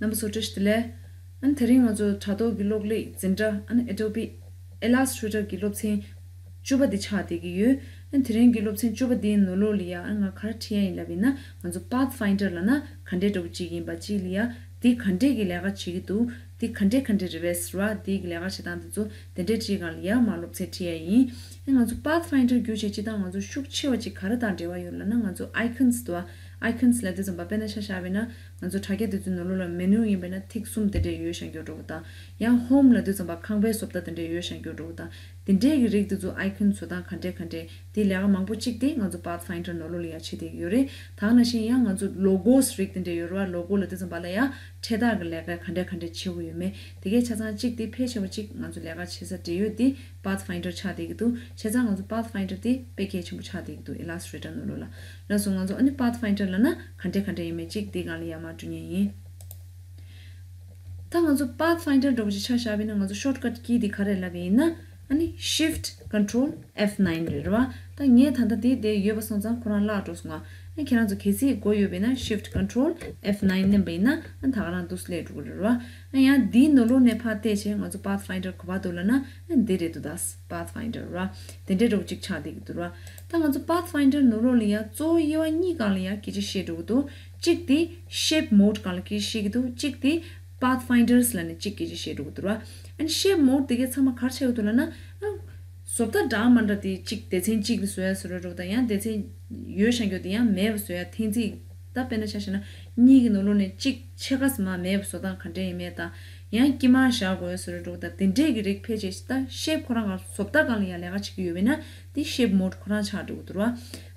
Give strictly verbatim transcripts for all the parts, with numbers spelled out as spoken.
རྣམ་པ་ཚོ་བཀྲ་ཤིས་བདེ་ལེགས། ཨ་ནི་དེ་རིང་ང་ཚོ་དྲ་ཐོག་གི་གློག་ཀླད་འཛིན་གྲྭ་ཨ་ནི་Adobe Illustrator གི་སློབ་ཚན་བཅུ་པ་འདི་ཆགས་བསྡད་ཀྱི་ཡོད། ཨ་ནི་དེ་རིང་གི་སློབ་ཚན་བཅུ་པ་འདིའི་ནང་ལོགས་ལ་ཡ་ཨ་ནི་ང་ག་རེ་ཁྲིད་ཡ་ཡིན་ལབ་ཡིན་ན། ང་ཚོ་Pathfinder ལབ་ན་ག་འདྲའི་འདྲ་བོ་ཅིག་ཡིན་པ་གཅིག་ལ་ཡ། འདི་ག་འདྲས་ཀྱི་ལས་ཀ་བྱེད་ཀྱི་འདུག་འདི་ག་འདྲས་ག་འདྲས་རེད་པས་ཟེར་བ། འདི་གི་ལས་ཀ་བྱེད་སྟངས་འདི་ཚོ་དེ་འདྲས་ཁྲིད་སྒང་ལ་ཡ་མར་སློབ་ཚན་ཁྲིད་ཡ་ཡིན། ཨ་ང་ཚོ་Pathfinder བརྒྱུད་བྱས་སྤྱིར་བཏང་ང་ཚོ་ཤུགས་ཆེ་བ་ཅིག་ག་རེ་དང་འབྲེལ་བ་ཡོད་ལབ་ན། ང་ཚོ་Icons འདུག་ཨ། Icons ལབ་དུས་ཙམ་པ་དཔེར་ན་ཆ་བཞག་པ་ཡིན་ན། ང་ཚོ་དྲ་རྒྱ་དེ་ཚོའི་ནང་ལོགས་ལ་menu ཡིན་པ་ཡིན་ན་ཐིག་གསུམ་དེ་འདྲས་ཡོད་བཞག་རྒྱུ་འདྲ་བོ་དང་། ཡང་Home ལབ་དུས་ཙམ་པ་ཁང་པའི་བཟོ་ལྟ་དེ་འདྲས་ཡོད་བཞག་རྒྱུ་འདྲ་བོ་དང་། དེ་འདྲས་ཀྱི་རིགས་དེ་ཚོ་icon བཟོ་སྟངས་ག་འདྲས་ག་འདྲས། དེའི་ལས་ཀ་མང་པོ་གཅིག་དེ་ང་ཚོ་Pathfinder ནང་ལོགས་ལ་ཡང་བྱེད་བསྡད་ཀྱི་ཡོད་རེད། ད་ག་ནང་བཞིན་ཡང་ང་ཚོ་logos རིགས་དེ་འདྲས་ཡོད་རེད་བ། logo ལབ་དུས་ཙམ་པ་ལ་ཡང་འཕྲེད་ཐག་གི་ལས་ཀ་ག་འདྲས་ག་འདྲས་བྱེད་དགོས་ཡོད་མེད། དེ་གའི་ཆ་ཚང་གཅིག་དེ་ཕལ་ཆེ་བ་གཅིག་ང་ཚོ་ལས་ཀ་བྱེད་ས་འབྲེལ་ཡོད་དེ་Pathfinder ཆགས་བསྡད་ཀྱི་འདུག་བྱས་ཙང་ང་ཚོ་Pathfinder དེ་དཔེ་གལ་ཆེན་པོ་ཆགས་བསྡད་ཀྱི་འདུག Illustrator ནང་ལོགས་ལ། ལགས་སོ། ང་ཚོ་ཨ་ནི་Pathfinder ལབ་ན་ག་འདྲས་ག་འདྲས་ཡིན་མེད་གཅིག་དེའི་སྒང་ལ་ཡར་མར་འགྲོ་མཁན་ཡིན། ད་ང་ཚོ་Pathfinder འདྲ་བོ་ཞིག་ཆ་བཞག་པ་ཡིན་ན། ང་ཚོ་shortcut key དེ་ག་རེ་ལབ་པ་ཡིན་ན། ཨ་ནི་Shift Control F nine རེད་རེད་བ། ད་ངས་ད་ལྟ་དེ་དེ་ཡོད་པ་སོང་ཙང་ཁོ་རང་བརླག་འགྲོ་སོང་ང་། ཨ་ཁྱེད་རང་ཚོ་གལ་སྲིད་དགོས་ཡོད་པ་ཡིན་ན་Shift Control F nine མནན་པ་ཡིན་ན། ཨ་ད་ག་རང་འདུག་སེ་སླེབས་འགྲོ་གི་རེད་རེད་བ། ཨ་ཡང་དེའི་ནང་ལོགས་ནས་ཕར་བལྟས་བྱས་ང་ཚོ་Pathfinder ག་པར་འདུག་ལབ་ན། ཨ་འདི་རེད་འདུག་ད་Pathfinder རེད་བ། དེ་འདྲའི་འདྲ་བོ་གཅིག་ཆགས་བསྡད་ཀྱི་འདུག་རེད་བ། ད་ང་ཚོ་Pathfinder ནང་ལོགས་ལ་ཡ་གཙོ་བོ་དབྱེ་བ་གཉིས་སྒང་ལ་ཡ་སྐད་ཆ་བཤད་འགྲོ་གི་འདུག་གཅིག་དེ་Shape Mode སྒང་ལ་སྐད་ཆ་བཤད་ཀྱི་འདུག་གཅིག་དེ་Pathfinders ལབ་ནས་གཅིག་སྐད་ཆ་བཤད་འགྲོ་གི་འདུག་ར། ཨ་ནི་Shape Mode དེ་གའི་ཚང་མ་ག་རེ་ཆགས་ཀྱི་འདུག་ལབ་ན། ཨ་བཟོ་ལྟ་འདྲ་མི་འདྲ་དེ་གཅིག་སྡེ་ཚན་གཅིག་ལ་བཟོ་ཡ་བཟོ་འདྲ་འདྲ་བོ་དང་། ཡང་སྡེ་ཚན་ཡོད་བཞག་རྒྱུ་དེ་ཡང་མེད་པ་བཟོ་ཡ། འཐེན་རྩིས། ད་དཔེར་ན་ཆ་བཞག་ན་གཉིས་ཀྱི་ནང་ལོགས་ནས་གཅིག་ཕྱེད་ཀ་ཙམ་མ་མེད་པ་བཟོ་སྟངས་ག་འདྲ་ཡིན་མེད་དང་། ཡང་དཀྱིལ་མ་བཞག་དགོས་ཡ་བཟོ་འདྲ་འདྲ་བོ་དང་། དེ་འདྲས་ཀྱི་རིགས་ཕལ་ཆེར་ད་Shape ཁོ་རང་ག་བཟོ་ལྟ་སྒང་ལ་ཡ་ལས་ཀ་བྱེད་ཀྱི་ཡོད་པ་ཡིན་ན། དེ་Shape Mode ཁོ་རང་ཆགས་འགྲོ་གི་འདུག་ར།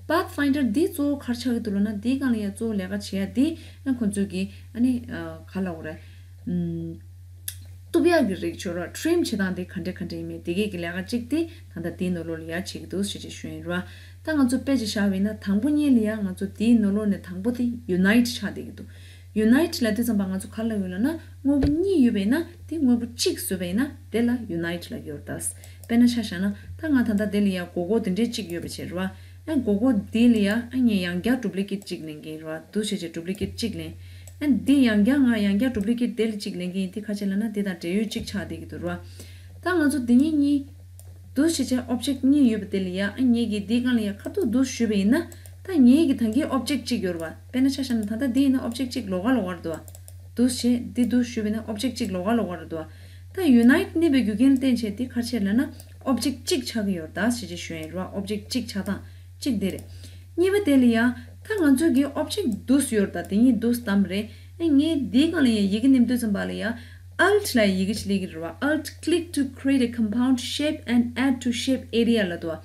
Pathfinder འདི་གཙོ་བོ་ག་རེ་ཆགས་ཀྱི་འདུག་ལབ་ན། འདིའི་སྒང་ལ་ཡ་གཙོ་བོ་ལས་ཀ་བྱེད་ཡ་འདི་ཨ་ཁོ་ཚོས་ཀྱི་ཨ་ནི་ཨ་ག་ལབ་དགོས་རེད། ཨམ་གཏུབ་ཡག་གི་རིགས་ཆོག་ར། Trim བྱེད་སྟངས་འདི་ག་འདྲ་ག་འདྲ་ཡིན་མིན་དེ་གས་ཀྱི་ལས་ཀ་གཅིག་དེ་ད་ལྟ་འདིའི་ནང་ལོགས་ལ་ཡ་བྱེད་ཀྱི་འདུག་ཞེས་བྱས་ཞུ་ཡིན་ར། ད་ང་ཚོ་དཔེ་ཅིག་བཞག་པ་ཡིན་ན། དང་པོ་ཉིད་ལ་ཡ་ང་ཚོ་འདིའི་ནང་ལོགས་ནས་དང་པོ་དེ་Unite ཆགས་བསྡད་ཀྱི་འདུག Unite ལབ་དུས་ཙམ་པ་ང་ཚོ་ག་ལབ་ཡོད་ལབ་ན། དངོས་པོ་གཉིས་ཡོད་པ་ཡིན་ན་དེ་དངོས་པོ་གཅིག་བཟོས་པ་ཡིན་ན་དེ་ལ་Unite ལབ་ཀྱི་ཡོད་རེད་ད། དཔེར་ན་ཆ་བཞག་ན་ད་ང་ད་ལྟ་དེ་ལ་ཡ་མགོ་སྐོར་དེ་འདྲས་གཅིག་ཡོད་པ་བྱས་རེད་བ། ཨ་མགོ་སྐོར་འདི་ལ་ཡ་ཨ་ངས་ཡང་བསྐྱར་Duplicate གཅིག་ལེན་གྱི་ཡིན་རེད་བ། འདུག་བྱས་བྱས་Duplicate གཅིག་ལེན། ཨ་འདི་ཡང་བསྐྱར་ང་ཡང་བསྐྱར་Duplicate དེ་ལ་གཅིག་ལེན་གྱི་ཡིན། དེ་ག་རེ་ལབ་ན་དེ་དང་འབྲེལ་ཡོད་གཅིག་ཆགས་བསྡད་ཀྱི་འདུག་རེད་བ། ད་ང་ཚོ་འདི་གཉིས་གཉིས་འདུག་བྱས་བྱས་Object གཉིས་ཡོད་པ་དེ་ལ་ཡ་ཨ་ངས་ཀྱིས་འདིའི་སྒང་ལ་ཡ་ཁ་ཐུག་འདུག་ཞུས་པ་ཡིན་ན། ད་ངས་ཀྱིས་ད་གིན་Object གཅིག་ཡོད་རེད་བ། དཔེར་ན་ཆ་བཞག་ན་ད་ལྟ་འདི་ཡིན་ན་Object གཅིག་ལོགས་ཀ་ལོགས་ཀ་རེད་འདུག་བ། འདུག་བྱས་འདི་འདུག་ཞུས་པ་ཡིན་ན་Object གཅིག་ལོགས་ཀ་ལོགས་ཀ་རེད་འདུག་བ། ད་Unite མནན་པའི་རྒྱུ་རྐྱེན་ལ་བརྟེན་བྱས་འདི་ག་རེ་བྱས་ལབ་ན། Object གཅིག་ཆགས་ཀྱི་ཡོད་རེད་ད་ཞེས་བྱས་ཞུ་ཡ་ཡིན་རེད་བ། Object གཅིག་ཆགས་སྟངས་གཅིག་འདི་རེད། གཉིས་པ་དེ་ལ་ཡ་ད་ང་ཚོས་ཀྱི་Object འདུག་སེ་ཡོད་རེད་ད། དེ་གཉིས་འདུག་སེ་བདམས་རེད། ཨ་ངས་འདིའི་སྒང་ལ་ཡ་ཡི་གེ་མནན་དུས་ཙམ་པ་ལ་ཡ་Alt ལབ་ཡི་གེ་ཅིག་སླེབས་ཀྱི་རེད་བ། Alt click to create a compound shape and add to shape area ལབ་འདུག་བ།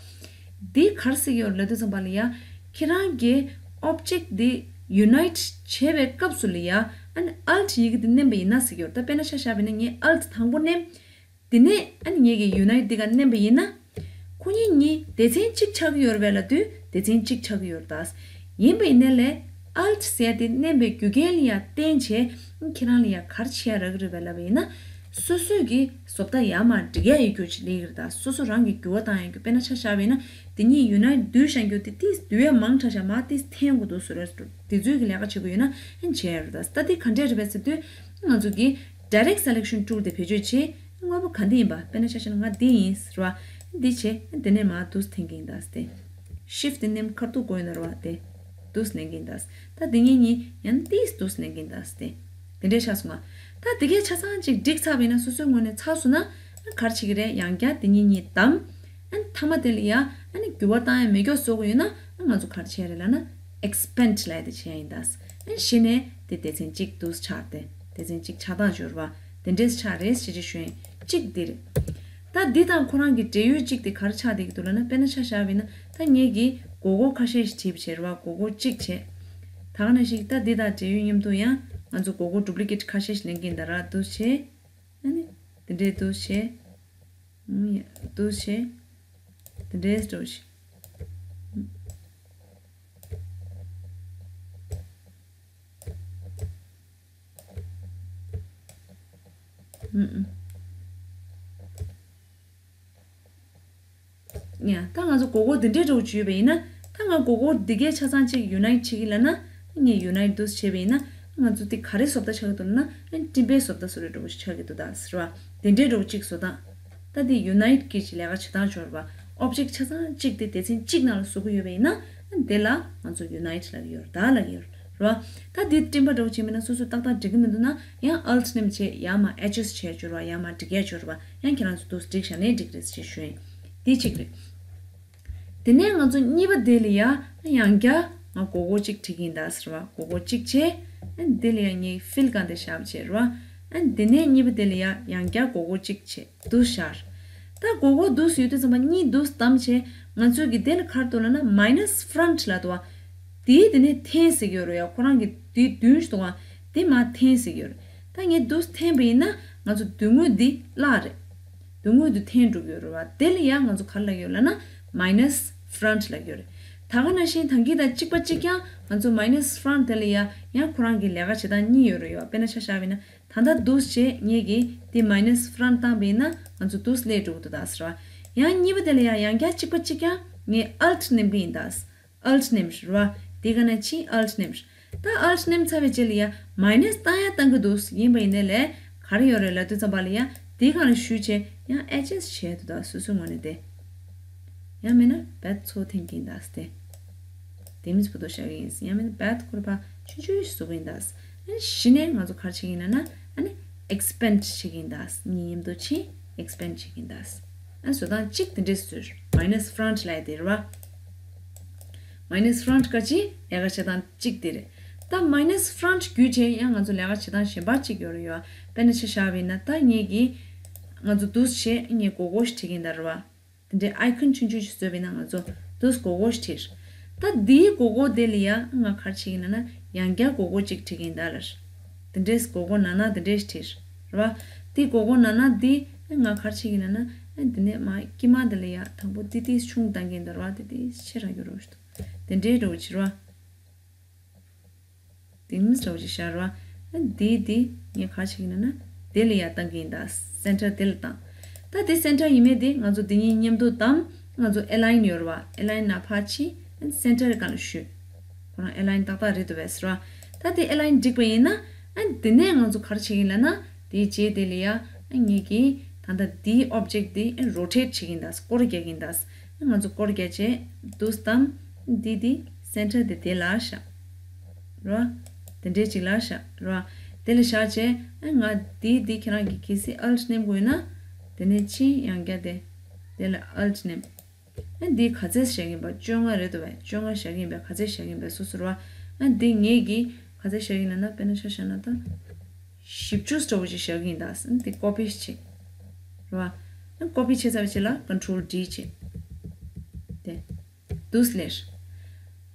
འདི་ག་རེ་ཟེར་གྱི་ཡོད་རེད་ལབ་དུས་ཙམ་པ་ལ་ཡ། ཁྱེད་རང་གི་Object འདི་Unite བྱེད་པའི་སྐབས་སུ་ལ་ཡ། ཨ་ནི་Alt ཡི་གེ་འདི་མནན་པ་ཡིན་ན་ཟེར་གྱི་ཡོད་རེད་ད། དཔེར་ན་ཆ་བཞག་པ་ཡིན་ན་ངས་Alt དང་པོ་མནན། དེ་ནས་ཨ་ནི་ངས་ཀྱི་Unite འདི་ག་མནན་པ་ཡིན་ན། ཁོ་གཉིས་གཉིས་སྡེ་ཚན་གཅིག་ཆགས་ཀྱི་ཡོད་རེད་པས་ལབ་དུས་སྡེ་ཚན་གཅིག་ཆགས་ཀྱི་ཡོད་རེད་ད། ཡིན་པ་ཡིན་ནའི་ལས་Alt ཟེར་ཡ་དེ་མནན་པའི་རྒྱུ་རྐྱེན་ལ་ཡ་བརྟེན་བྱས་ཁྱེད་རང་ལ་ཡ་ག་རེ་བྱེད་ཡ་རག་གི་རེད་པས་ལབ་པ་ཡིན་ན། སོ་སོས་ཀྱི་བཟོ་ལྟ་ཡར་མར་སྒྲིག་ཡ་ཡི་རྒྱུ་ཅིག་སླེབས་ཀྱི་རེད་ད། སོ་སོ་རང་གི་འགྱུར་བ་བཏང་ཡ་རྒྱུ། དཔེར་ན་ཆ་བཞག་པ་ཡིན་ན་དེ་གཉིས་Unite བསྡུས་བཞག་རྒྱུ་དེ་ཏིས་བསྡུས་ཡ་མང་དྲགས་བཞག་མར་ཏིས་འཐེན་དགོས་འདུག་ཟེར་རེད། དེ་ཚོའི་གི་ལས་ཀ་བྱེད་དགོས་ཡོད་ན་ཨ་ནི་བྱེད་ཡ་རེད་ད། ད་དེ་ག་འདྲས་རེད་པས་ཟེར་དུས་ང་ཚོ་གི་Direct Selection Tool དེ་བེད་སྤྱོད་བྱེད། དངོས་པོ་ག་འདི་ཡིན་པ། དཔེར་ན་ཆ་བཞག་ན་ང་འདི་ཡིན་ཟེར་བ། འདི་བྱེད། འདི་ནས་མར་འདུག་སེ་འཐེན་གྱི་ཡིན་ད་སྟེ། Shift ནས་མནན་ཁ་ཐུག་དགོས་ཡོད་ན་རེད་བ། དེ་འདུག་སེ་ལེན་གྱི་ཡིན་ད། ད་འདི་གཉིས་གཉིས་ཡང་ཏིས་འདུག་སེ་ལེན་གྱི་ཡིན་ད་སྟེ། དེ་འདྲས་ཆགས་སོང་ང་། ད་དེ་གས་ཆ་ཚང་ཅིག་སྒྲིག་ཚར་བ་ཡིན་ན། སོ་སོའི་ངོས་ནས་ཚར་སོང་ན་ག་རེ་བྱེད་ཀྱི་རེད། ཡང་བསྐྱར་འདི་གཉིས་གཉིས་བདམས། ཨ་ནི་མཐའ་མ་དེ་ལ་ཡ་ཨ་ནི་འགྱུར་བ་བཏང་ཡ་མེད་སྐྱོ་བཟོ་དགོས་ཡོད་ན། ཨ་ང་ཚོ་ག་རེ་བྱེད་ཡ་རེད་ལབ་ན། Expand ལབ་ཡ་དེ་བྱེད་ཡ་ཡིན་ད། ཨ་ནི་གཞི་ནས་དེ་སྡེ་ཚན་གཅིག་འདུག་སེ་ཆགས་ཏེ། སྡེ་ཚན་གཅིག་ཆགས་སྟངས་སྦྱོར་བ་དེ་འདྲས་ཆགས་རེད་ཞེས་ཅིག་ཞུ་ཡིན། གཅིག་འདི་རེད། ད་འདི་དང་ཁོ་རང་གི་འབྲེལ་ཡོད་གཅིག་དེ་ག་རེ་ཆགས་བསྡད་ཀྱི་འདུག་ལབ་ན། དཔེར་ན་ཆ་བཞག་པ་ཡིན་ན་ད་ངས་ཀྱི་མགོ་སྐོར་ཁ་ཤས་ཤིག་བྲིས་པ་བྱས་རེད་བ། མགོ་སྐོར་གཅིག་བྱས། ད་ག་ནང་བཞིན་ད་འདི་དང་འབྲེལ་ཡོད་མཉམ་དུ་ཡང་ང་ཚོ་མགོ་སྐོར་Duplicate ཁ་ཤས་ཤིག་ལེན་གྱི་ཡིན་ད་ར། འདུག་སེ་བྱས། ཨ་ནི་དེ་འདྲས་འདུག་སེ་བྱས། ཨུམ་ཡ། འདུག་སེ་བྱས། དེ་འདྲས་འདུག་སེ་བྱས། ཨུམ་ཨུམ། ཡ། ད་ང་ཚོ་མགོ་སྐོར་འདི་འདྲའི་འདྲ་བོ་བྱས་པ་ཡིན་ན། ད་ང་མགོ་སྐོར་འདི་གའི་ཆ་ཚང་གཅིག་Unite བྱེད་ཀྱི་ལབ་ན། ད་ངས་Unite འདུག་སེ་བྱས་པ་ཡིན་ན། ང་ཚོ་དེ་ག་རེ་བཟོ་ལྟ་ཆགས་ཀྱི་འདུག་ལབ་ན། ཨ་ནི་སྤྲིན་པའི་བཟོ་ལྟ་བཟོ་འདྲ་འདྲ་པོ་ཞིག་ཆགས་ཀྱི་འདུག་ད་ཟེར་བ། དེ་འདྲའི་འདྲ་པོ་གཅིག་བཟོ་སྟངས། ད་དེ་unite གྱི་ལས་ཀ་བྱེད་སྟངས་སྦྱོར་བ། object ཆ་ཚང་གཅིག་དེ་སྡེ་ཚན་གཅིག་ནང་ལ་བཟོ་གི་ཡོད་པ་ཡིན་ན། ཨ་ནི་དེ་ལ་ང་ཚོ་unite ལབ་ཀྱི་ཡོད་རེད། ད་ལབ་ཀྱི་ཡོད་རེད་བ། ད་དེ་སྤྲིན་པ་འདྲ་པོ་བྱས་མིན་ན་སོ་སོ་ཏག་ཏག་འགྲིག་གི་མི་འདུག་ན། ཡང་alt ནེམ་བྱས། ཡང་མ་edges བྱས་སྦྱོར་བ། ཡང་མ་འབྲི་གས་སྦྱོར་བ། ཡང་ཁྱེད་རང་ཚོ་འདུག་སེ་བསྒྲིགས་བཞག་ནའི་འགྲིག་རེད་ཅེས་ཞུ་ཡིན། དེ་གཅིག་རེད། དེ་ནས་ང་ཚོ་གཉིས་པ་དེ་ལ་ཡ་ཡང་བསྐྱར་ང་སྒོར་སྒོར་གཅིག་བྲིས་ཀྱི་ཡིན་ད་ཟེར་བ། སྒོར་སྒོར་གཅིག་བྱས། ཨ་ནི་དེ་ལ་ཡ་ངས་fill གང་དེ་བཞག་བྱས་རེད་བ། ཨ་ནི་དེ་ནས་གཉིས་པ་དེ་ལ་ཡ་ཡང་བསྐྱར་སྒོར་སྒོར་གཅིག་བྱས་འདུག་སེ་བཞག་ད་སྒོར་སྒོར་འདུག་སེ་ཡོད་དུས་ཙམ་པ་གཉིས་འདུག་སེ་བདམས་བྱས། ང་ཚོས་ཀྱི་དེ་ལ་ག་རེ་འདུག་ལབ་ན་minus front ལབ་འདུག་བ། དེའི་དེ་ནས་འཐེན་ཟེར་གྱི་ཡོད་རེད་ཡ། ཁོ་རང་གི་དེའི་མདུན་ཞིག་འདུག་བ། དེ་མར་འཐེན་ཟེར་གྱི་ཡོད་རེད། ད་ངས་འདུག་སེ་འཐེན་པ་ཡིན་ན་ང་ཚོ་མདུན་ངོས་འདི་བརླག་རེད། མདུན་ངོས་འདི་འཐེན་འགྲོ་གི་ཡོད་རེད་བ། དེ་ལ་ཡང་ང་ཚོ་ག་རེ་ལབ་ཡོད་ལབ་ན་minus front ལབ་ཡོད་རེད། ད་ག་ནང་བཞིན་ད་གིན་དང་གཅིག་པ་གཅིག་རྐྱང་ང་ཚོ་minus front དེ་ལ་ཡང་ཡང་ཁོ་རང་གི་ལས་ཀ་བྱེད་སྟངས་གཉིས་ཡོད་རེད་ཡོད། དཔེར་ན་ཆ་བཞག་པ་ཡིན་ན། ད་ལྟ་འདུག་སེ་བྱས་ངས་ཀྱིས་དེ་minus front བཏང་པ་ཡིན་ན་ང་ཚོ་འདུག་སེ་སླེབས་འགྲོ་གི་འདུག་ད་ཟེར་བ། ཡང་གཉིས་པ་དེ་ལ་ཡང་ཡང་བསྐྱར་གཅིག་པ་གཅིག་རྐྱང་ངས་alt ནེམ་གི་ཡིན་ད། alt ནེམ་རེད་བ། དེ་ག་ནས་ཕྱིན་alt ནེམ། ད་alt ནེམ་ཚར་བའི་རྗེས་ལ་ཡ་minus བཏང་ཡ་བཏང་གི་འདུག་ཡིན་པ་ཡིན་ནའི་ལས་ག་རེ་ཡོད་རེད་ལབ་དུས་ཙམ་པ་ལ་ཡ་དེ་ག་ནས་ཞུས་བྱས་ཡང་edges བྱས་འདུག་ད་སོ་སོའི་ངོས་ནས་དེ། ཡང་མིན་ན་path ཚོ་འཐེན་གྱིན་ད་སྟེ། དེ་མིན་པོ་དོ་བཞག་གི་ཡིན། ཡང་མིན་ན་path ཁོར་པ་ཆུང་ཆུང་ཞིག་བཟོ་གི་ཡིན་ད། ཨ་ནི་གཞི་ནས་ང་ཚོ་ག་རེ་བྱེད་ཀྱི་ཡིན་ན་ན། ཨ་ནི་expand བྱེད་ཀྱི་ཡིན་ད། གཉིས་མཉམ་དུ་ཕྱིན་expand བྱེད་ཀྱི་ཡིན་ད། ཨ་བཟོ་སྟངས་གཅིག་དེ་འདྲས་བཟོས། minus front ལབ་ཡ་དེ་རེད་བ། minus front ག་ཅི་ལས་ཀ་བྱེད་སྟངས་གཅིག་དེ་རེད། ད་minus front བརྒྱུད་བྱས་ཡང་ང་ཚོ་ལས་ཀ་བྱེད་སྟངས་གཞན་པ་གཅིག་ཡོད་རེད་ཡོད། དཔེར་ན་ཆ་བཞག་པ་ཡིན་ན་ད་ངེད་ཀྱིས་ང་ཚོ་འདུག་སེ་བྱས་ངས་སྒོར་སྒོར་ཞིག་བྲིས་ཀྱི་ཡིན་ད་རེད་བ། དེ་འདྲའི་icon ཆུང་ཆུང་ཞིག་བཟོས་པ་ཡིན་ན་ང་ཚོ་འདུག་སེ་སྒོར་སྒོར་ཞིག་བྲིས། ད་འདིའི་སྒོར་སྒོར་དེ་ལ་ཡ་ང་ག་རེ་བྱེད་ཀྱི་ཡིན་ན་ན་ཡང་བསྐྱར་སྒོར་སྒོར་གཅིག་བྲིས་ཀྱི་ཡིན་ད་ལར། དེ་འདྲས་སྒོར་སྒོར་ནང་ན་དེ་འདྲས་ཞིག་བྲིས། རེད་བ། དེ་སྒོར་སྒོར་ནང་ན་དེ་ང་ག་རེ་བྱེད་ཀྱི་ཡིན་ན་ན། ཨ་དེ་ནས་མ་དཀྱིལ་མ་དེ་ལ་ཡ་དང་པོ་ཏི་ཏི་ཆུང་བཏང་གི་ཡིན་ད་རེད་བ། ཏི་ཏི་ཆེ་ར་གི་རོ་ཞིག་འདུག་དེ་འདྲའི་འགྲོ་བྱེད་རེད་བ། དེ་མིན་འདྲ་བོ་ཞིག་བཞག་ར། ཨ་འདི་འདི་ངས་ག་རེ་བྱེད་ཀྱི་ཡིན་ན་ན། དེ་ལ་ཡ་བཏང་གི་ཡིན་ད། center དེ་ལ་བཏང་། ད་དེ་center ཡིན་མིན་དེ་ང་ཚོ་འདི་གཉིས་མཉམ་དུ་བསྡམས། ང་ཚོ་align ཡོད་ར་བ། align ནང་ཕར་ཕྱིན། center གང་ལ་ཞུས། ཁོ་རང་align ཏག་ཏག་རེད་འདུག་བས་ཟེར་བ། ད་དེ་align འགྲིག་པ་ཡིན་ན། ཨ་དེ་ནས་ང་ཚོ་ག་རེ་བྱེད་ཀྱི་ཡིན་ལབ་ན། དེའི་རྗེས་དེ་ལ་ཡ། ཨ་ངེད་ཀྱིས་ད་ལྟ་འདིའི་object དེ་ཨ་rotate བྱེད་ཀྱི་ཡིན་ད། སྐོར་རྒྱག་གི་ཡིན་ད། ཨ་ང་ཚོ་སྐོར་རྒྱག་བྱས་འདུག་སེ་བསྡམས། འདི་འདི་center དེ་དེ་ལ་བཞག་རོ། དེ་འདྲའི་ཅིག་ལ་བཞག་རོ། དེ་ལ་བཞག་བྱས་ཨ་ང་འདི་འདི་ཁྱེད་རང་གིས་གལ་སྲིད་alt ནེམ་དགོས་ན། དེ་ནས་ཕྱིན་ཡང་བསྐྱར་དེ། དེ་ལ་alt ནེམ། ཨ་འདི་ག་ཚད་བཞག་གིན་པ། བཅོ་ལྔ་རེད་འདུག་བས། བཅོ་ལྔ་བཞག་གིན་པས། ག་ཚད་བཞག་གིན་པས་སོ་སོ་རེད་བ། ཨ་འདི་ངེད་ཀྱིས་ག་ཚད་བཞག་གིན་ལབ་ན། དཔེར་ན་ཆ་བཞག་ན་ད། བཞི་བཅུ་འདྲ་བོ་ཅིག་བཞག་གིན་ད། ཨ་འདི་copy བྱེད། རེད་བ། ཨ་copy བྱས་ཚར་བའི་རྗེས་ལ་control D བྱེད། དེ། འདུག་སེ་ལས།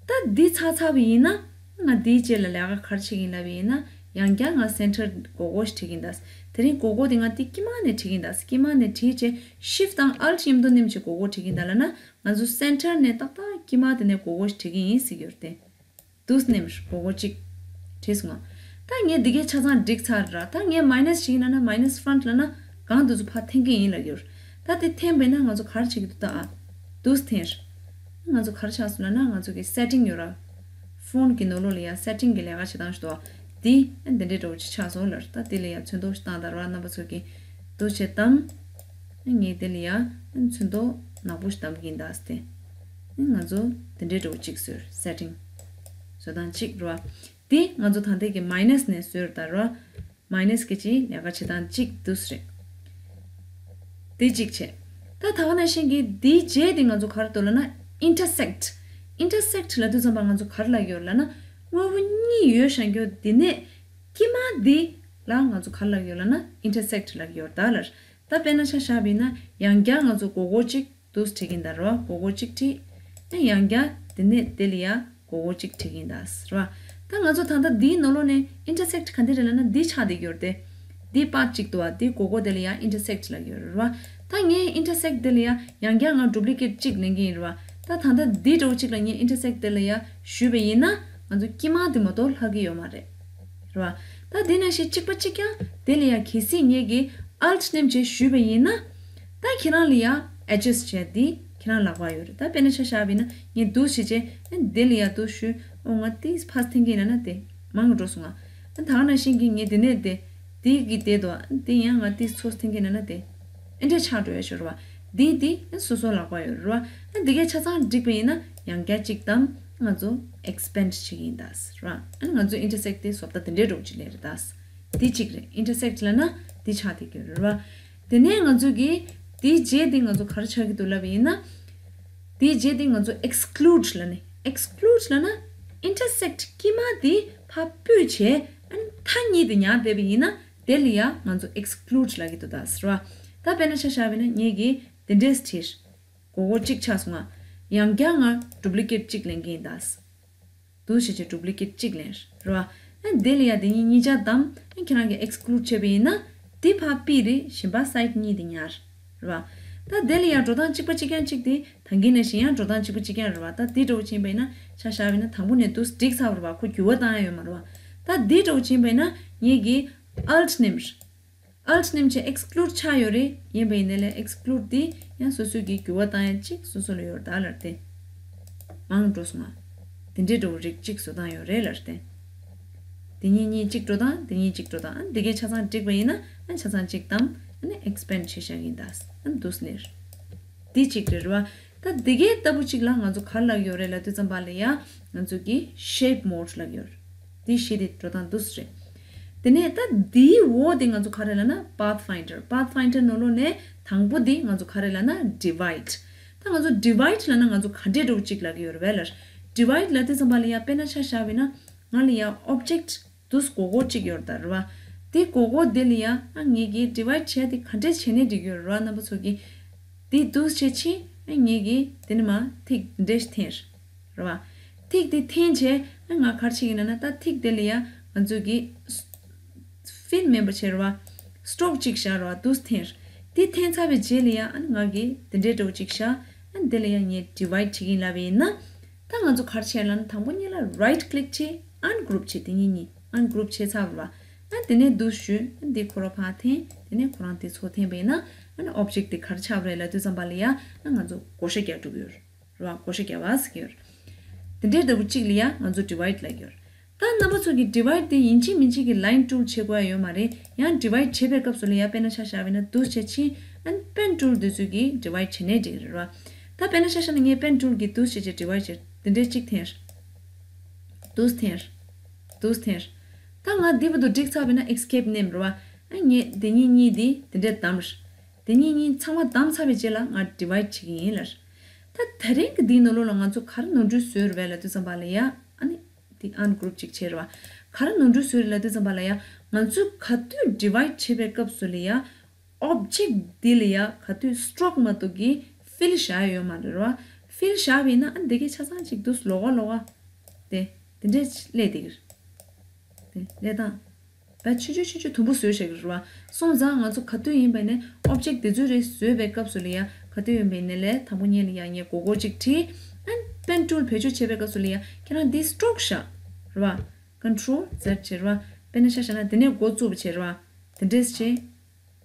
ད་འདི་ཚར་ཚར་བ་ཡིན་ན། ང་འདིའི་རྗེས་ལ་ལས་ཀ་ག་རེ་བྱེད་ཀྱིན་ལབ་པ་ཡིན་ན། ཡང་བསྐྱར་ང་center སྒོར་སྒོར་ཞིག་བྲིས་ཀྱིན་ད། དེ་རིང་སྒོར་སྒོར་དེ་ང་འདི་དཀྱིལ་མ་ནས་བྲིས་ཀྱིན་ད། དཀྱིལ་མ་ནས་བྲིས་བྱས་shift དང་alt མཉམ་དུ་ནེམ་བྱས་སྒོར་སྒོར་བྲིས་ཀྱིན་ད་ལབ་ན། ང་ཚོ་center ནས་ཏག་ཏག་དཀྱིལ་མ་དེ་ནས་སྒོར་སྒོར་ཞིག་བྲིས་ཀྱི་ཡིན་ཟེར་གྱི་ཡོད་རེད་དེ། འདུག་སེ་ནེམ་སྒོར་སྒོར་གཅིག་བྲིས་སོང་ང་། ད་ངས་འདི་གའི་ཆ་ཚང་འགྲིག་ཚར་ར། ད་ངས་minus བྱེད་ཀྱི་ཡིན་ལབ་ན། minus front ལབ་ན་གང་འདི་ཚོ་ཕར་འཐེན་གྱི་ཡིན་ལབ་ཡོད། ད་དེ་འཐེན་པས་ན་ང་ཚོ་ག་རེ་བྱེད་ཀྱི་འདུག་ད་ཨ། འདུག་སེ་འཐེན། ང་ཚོ་ག་རེ་ཆགས་སོང་ལབ་ན། ང་ཚོ་གི་setting ཡོད་ར། font གི་ནང་ལོགས་ལ་ཡ་setting གི་ལས་ཀ་བྱེད་སྟངས་ཤིག་འདུག་ཨ། འདི་འདི་འདྲའི་འདྲ་བོ་ཅིག་ཆགས་སོང་ལབ། ད་དེ་ལ་ཡ་ཚོན་མདོག་ཞིག་བཏང་ད་ར། རྣམ་པ་ཚོ་གི་འདུག་སེ་བདམས། ངས་དེ་ལ་ཡ་ཚོན་མདོག་ནག་པོ་ཞིག་བདམས་ཀྱི་ཡིན་ད་སྟེ། ང་ཚོ་དེ་འདྲའི་འདྲ་བོ་ཅིག་བཟོས། setting བཟོ་སྟངས་གཅིག་རེད་བ། དེ་ང་ཚོ་ད་ལྟའི་གི་minus ནས་བཟོས་ད་ར། minus གི་ཅིག་ལས་ཀ་བྱེད་སྟངས་གཅིག་འདུག་སེ་རེད། དེ་གཅིག་བྱས། ད་ད་ག་ནང་བཞིན་གྱི་དེའི་རྗེས་དེ་ང་ཚོ་ག་རེ་འདུག་ལབ་ན། intersect། intersect ལབ་དུས་ཙམ་པ་ང་ཚོ་ག་རེ་ལབ་ཡོད་ལབ་ན། དངོས་པོ་གཉིས་ཡོད་བཞག་རྒྱུ་དེ་ནས་དཀྱིལ་མ་དེ་ལ་ང་ཚོ་ག་རེ་ལབ་ཡོད་ལབ་ན། intersect ལབ་ཡོད་ད་ལར། ད་དཔེར་ན་ཆ་བཞག་པ་ཡིན་ན། ཡང་བསྐྱར་ང་ཚོ་སྒོར་སྒོར་གཅིག་འདུག་སེ་བྲིས་ཀྱིན་ད་ར། སྒོར་སྒོར་གཅིག་བྲིས། ཨ་ཡང་བསྐྱར་དེ་ནས་དེ་ལ་ཡ་སྒོར་སྒོར་གཅིག་བྲིས་ཀྱིན་ད་ར། ད་ང་ཚོ་ད་ལྟ་འདིའི་ནང་ལོགས་ནས་intersect ག་འདི་རེད་ལབ་ན། འདི་ཆགས་བསྡད་ཡོད་རེད་དེ། འདི་པར་གཅིག་འདུག་བ། འདི་སྒོར་སྒོར་དེ་ལ་ཡ་intersect ལབ་ཡོད་རེད་བ། ད་ངས་intersect དེ་ལ་ཡ་ཡང་བསྐྱར་ང་duplicate གཅིག་ལེན་གྱི་ཡིན་རེད་བ། ད་ད་ལྟ་འདི་འདྲ་བོ་གཅིག་ལ་ངས་intersect དེ་ལ་ཡ་ཞུས་པ་ཡིན་ན། ང་ཚོ་དཀྱིལ་མ་དེ་མ་གཏོགས་ལྷག་གི་ཡོད་མ་རེད། རེད་བ། ད་དེ་ནང་བཞིན་གཅིག་པ་གཅིག་རྐྱང་དེ་ལ་ཡ་གལ་སྲིད་ངེད་ཀྱིས་alt ནེམ་བྱས་ཞུས་པ་ཡིན་ན། ད་ཁྱེད་རང་ལ་ཡ་edges བྱས་དེ་ཁྱེད་རང་ལག་པ་ཡོད་རེད། ད་དཔེར་ན་ཆ་བཞག་པ་ཡིན་ན། ངས་འདུག་སེ་བྱས་བྱས་ཨ་དེ་ལ་ཡ་འདུག་སེ་ཞུས། ཨོ་ང་དེ་ཕར་འཐེན་གྱི་ཡིན་ན་ན་དེ་མང་གི་འགྲོ་སོང་ང་། ད་ག་ནང་བཞིན་གྱི་ངས་དེ་ནས་དེ་དེ་གི་དེ་དོ་དེ་ཡང་ང་དེ་ཚོ་ཐེངས་ཀྱི་ན་ན་དེ་ཨེ་འདྲ་ཆགས་འགྲོ་ཡ་ཤོར་བ། དེ་དེ་སོ་སོ་ལག་པ་ཡོད་རེད་བ། དེ་གའི་ཆ་ཚང་འགྲིག་པ་ཡིན་ན་ཡང་བསྐྱར་གཅིག་དམ་ང་ཚོ་expand བྱེད་ཀྱི་ཡིན་ད་རེད་བ། ཨ་ནི་ང་ཚོ་intersect དེ་བཟོ་ལྟ་དེ་འདྲའི་འགྲོ་གི་ལས་རེད་ད། དེ་གཅིག་རེད། intersect ལབ་ན་དེ་ཆགས་བསྡད་ཀྱི་ཡོད་རེད་བ། དེ་ནས་ང་ཚོ་གི་དེའི་རྗེས་དེ་ང་ཚོ་ག་རེ་ཆགས་ཀྱི་འདུག་ལབ་པ་ཡིན་ན། དེའི་རྗེས་དེ་ང་ཚོ་exclude ལབ་ནས། exclude ལབ་ན་intersect དཀྱིལ་མ་དེ་ཕར་ཕུད་བྱས་ཨ་ནི་མཐའ་གཉིས་དེ་ཉར་བསྡད་པ་ཡིན་ན་དེ་ལ་ཡང་ང་ཚོ་exclude ལབ་ཀྱི་འདུག་ད་ཟེར་བ། ད་དཔེར་ན་ཆ་བཞག་པ་ཡིན་ན་ངེད་ཀྱིས་དེ་འདྲས་བྲིས། མགོ་སྐོར་གཅིག་ཆགས་སོང་ང་། ཡང་བསྐྱར་ང་duplicate གཅིག་ལེན་གྱི་ཡིན་ད། འདུག་བྱས་བྱས་duplicate གཅིག་ལེན་རེད་བ། ཨ་དེ་ལ་ཡ་དེ་གཉིས་གཉིས་ཆ་བདམས། ཨ་ཁྱེད་རང་གིས་exclude བྱས་པ་ཡིན་ན། དེ་ཕར་ཕུད་རེད། གཞན་པ་side གཉིས་དེ་ཉར་རེད་བ། ད་དེ་ལ་ཡ་འགྲོ་སྟངས་གཅིག་པ་གཅིག་རྐྱང་གཅིག་དེ་ད་གིན་ནང་བཞིན་ཡང་འགྲོ་སྟངས་གཅིག་པ་གཅིག་རྐྱང་རེད་བ། ད་དེ་འདྲ་བོ་ཕྱིན་པ་ཡིན་ན་ཆ་བཞག་པ་ཡིན་ན་དང་པོ་ནས་འདུག་འགྲིག་ཚར་བ་རེད་བ། ཁོ་འགྱུར་བ་བཏང་ཡ་ཡོད་མ་རེད་བ། ད་དེ་འདྲ་བོ་ཕྱིན་པ་ཡིན་ན་ངེད་ཀྱིས་alt name རེད། alt name བྱས་exclude ཆགས་ཡོད་རེད། ཡིན་པ་ཡིན་ནའི་ལས་exclude དེ་ཡང་སོ་སོའི་གི་འགྱུར་བ་བཏང་ཡ་གཅིག་སོ་སོ་ལ་ཡོད་རེད་ད་ལར་ཏེ། མང་འགྲོ་སོང་ང་། དེ་འདྲའི་འགྲོ་རིགས་གཅིག་བཟོ་སྟངས་ཡོད་རེད་ལར་ཏེ། དེ་གཉིས་གཉིས་གཅིག་འགྲོ་སྟངས་དེ་གཉིས་གཅིག་འགྲོ་སྟངས། ཨ་འདི་གའི་ཆ་ཚང་འགྲིག་པ་ཡིན་ན་ཨ་ཆ་ཚང་གཅིག་བདམས། ཨ་ནི་expand བྱེད་བཞག་གིན་ད། ཨ་འདུག་ནས། དེ་གཅིག་རེད་རེད་བ། ད་འདི་གའི་ལྟ་བུ་གཅིག་ལ་ང་ཚོ་ག་རེ་ལབ་ཡོད་རེད་ལབ་དུས་ཙམ་པ་ལ་ཡ་ང་ཚོ་གི་shape mode ལབ་ཡོད་རེད། དེ་གཞི་དེ་འགྲོ་སྟངས་འདུག་སེ་རེད། དེ་ནས་ད་འདིའི་འོག་དེ་ང་ཚོ་ག་རེ་ལབ་ན་pathfinder pathfinder ནང་ལོགས་ནས་དང་པོ་དེ་ང་ཚོ་ག་རེ་ལབ་ན་divide ད་ང་ཚོ་divide ལབ་ན་ང་ཚོ་ག་འདྲས་འདྲ་བོ་གཅིག་ལབ་ཀྱི་ཡོད་རེད་བས་ལར། divide ལབ་དུས་ཙམ་པ་ལ་ཡ་དཔེར་ན་ཆ་བཞག་པ་ཡིན་ན་ང་ལ་ཡ་object དུས་མགོ་སྐོར་གཅིག་ཡོད་རེད་ད་རེད་བ། དེ་མགོ་སྐོར་དེ་ལ་ཡ་ཨ་ངེད་ཀྱིས་divide བྱས་དེ་ག་འདྲས་བྱས་ནས་འགྲིག་གི་ཡོད་རེད་བ་རྣམ་པ་ཚོ་གིས། དེ་འདུག་བྱས་ཕྱིན་ཨ་ངེད་ཀྱིས་དེ་ནས་མ་ཐིག་འདྲས་འཐེན་རེད་བ། ཐིག་དེ་འཐེན་བྱས་ཨ་ང་ག་རེ་བྱེད་ཀྱི་ཡིན་ན་ད་ཐིག་དེ་ལ་ཡ་ང་ཚོ་གི་fill མེམ་བར་བྱས་རེད་བ། stroke གཅིག་བཞག་རེད་བ་འདུག་འཐེན། དེ་འཐེན་ཚར་བའི་རྗེས་ལ་ཡ་ཨ་ང་གིས་དེ་འདྲས་འདྲ་བོ་གཅིག་བཞག་ཨ་དེ་ལ་ཡ་ངས་divide བྱེད་ཀྱི་ཡིན་ལབ་པ་ཡིན་ན། ད་ང་ཚོ་ག་རེ་བྱས་ལབ་ན་དང་པོ་ཉིད་ལ་right click བྱས་ungroup བྱས་དེ་གཉིས་གཉིས་ungroup བྱས་ཚར་བ། ཨ་དེ་ནས་འདུག་ཞུས་ཨ་འདི་ཁོ་རང་ཕར་འཐེན་དེ་ནས་ཁོ་རང་དེ་ཚོ་འཐེན་པ་ཡིན་ན་ཨ་ནི་object དེ་ག་རེ་ཆགས་པ་རེད་ལབ་དུས་ཙམ་པ་ལ་ཡ་ཨ་ང་ཚོ་བགོ་བཤའ་རྒྱག་འགྲོ་གི་ཡོད་རེད་བ། བགོ་བཤའ་རྒྱག་པ་ཟེར་གྱི་ཡོད་རེད། དེ་འདྲའི་ལྟ་བུ་གཅིག་ལ་ཡ་ང་ཚོ་divide ལབ་ཀྱི་ཡོད་རེད། ད་རྣམ་པ་ཚོ་གི་divide དེ་ཡིན་གཅིག་མིན་གཅིག་གི་line tool བྱེད་དགོས་ཡ་ཡོད་མ་རེད། ཡང་divide བྱེད་པའི་སྐབས་སུ་ལ་ཡ་དཔེར་ན་ཆ་བཞག་པ་ཡིན་ན་འདུག་བྱས་ཕྱིན་ཨ་ནི་pen tool དེ་ཚོས་ཀྱིས་divide བྱེད་ནའི་འགྲིག་གི་རེད་བ། ད་དཔེར་ན་ཆ་བཞག་ན་ངས་pen tool གིས་འདུག་བྱས་བྱས་divide བྱས་དེ་འདྲའི་གཅིག་འཐེན། འདུག་འཐེན། འདུག་འཐེན། ད་ང་འདི་བར་དུ་འགྲིག་ཚར་བ་ཡིན་ན་escape name རེད་བ། ཨ་ངས་དེ་གཉིས་གཉིས་དེ་དེ་འདྲའི་བདམས། དེ་གཉིས་གཉིས་ཚང་མ་བདམས་ཚར་བའི་རྗེས་ལ་ང་divide བྱེད་ཀྱི་ཡིན་ལར། ད་དེ་རིང་གི་འདིའི་ནང་ལོགས་ལ་ང་ཚོ་ག་རེ་ནོར་འཁྲུལ་བཟོས་རེད་བས་ལབ་དུས་ཙམ་པ་ལ་ཡ་ཨ་ནི་དེ་ungroup གཅིག་བྱས་རེད་བ། ག་རེ་ནོར་འཁྲུལ་བཟོས་རེད་ལབ་དུས་ཙམ་པ་ལ་ཡ་ང་ཚོས་ག་དུས་divide བྱེད་པའི་སྐབས་སུ་ལ་ཡ་object འདི་ལ་ཡ་ག་དུས་stroke མ་གཏོགས་ཀྱི་fill བཞག་ཡ་ཡོད་མ་རེད་བ། fill བཞག་པ་ཡིན་ན་ཨ་འདི་གའི་ཆ་ཚང་གཅིག་འདུག་ལོགས་ཀ་ལོགས་ཀ་དེ་དེ་འདྲས་སླེབས་བསྡད་ཀྱི་རེད། དེ་སླེབས་སྟངས། ད་ཆུང་ཆུང་ཆུང་ཆུང་དུམ་བུ་བཟོས་བཞག་གི་རེད་བ། སོང་ཙང་ང་ཚོ་ག་དུས་ཡིན་པ་ནས་object དེ་ཚོ་རེ་བཟོས་པའི་སྐབས་སུ་ལ་ཡ་ག་དུས་ཡིན་པ་ནས་ལས་དང་པོ་ཉིད་ལ་ཡ་ངས་མགོ་སྐོར་གཅིག་བྲིས། ཨན་pen tool བེད་སྤྱོད་བྱེད་པའི་སྐབས་སུ་ལ་ཡ་ཁྱེད་རང་འདི་stroke བཞག་རེད་བ། control z བྱེད་རེད་བ། དཔེར་ན་ཆ་བཞག་ན་དེ་ནས་འགོ་བཙུགས་པ་བྱེད་རེད་བ། དེ་འདྲས་བྱེད།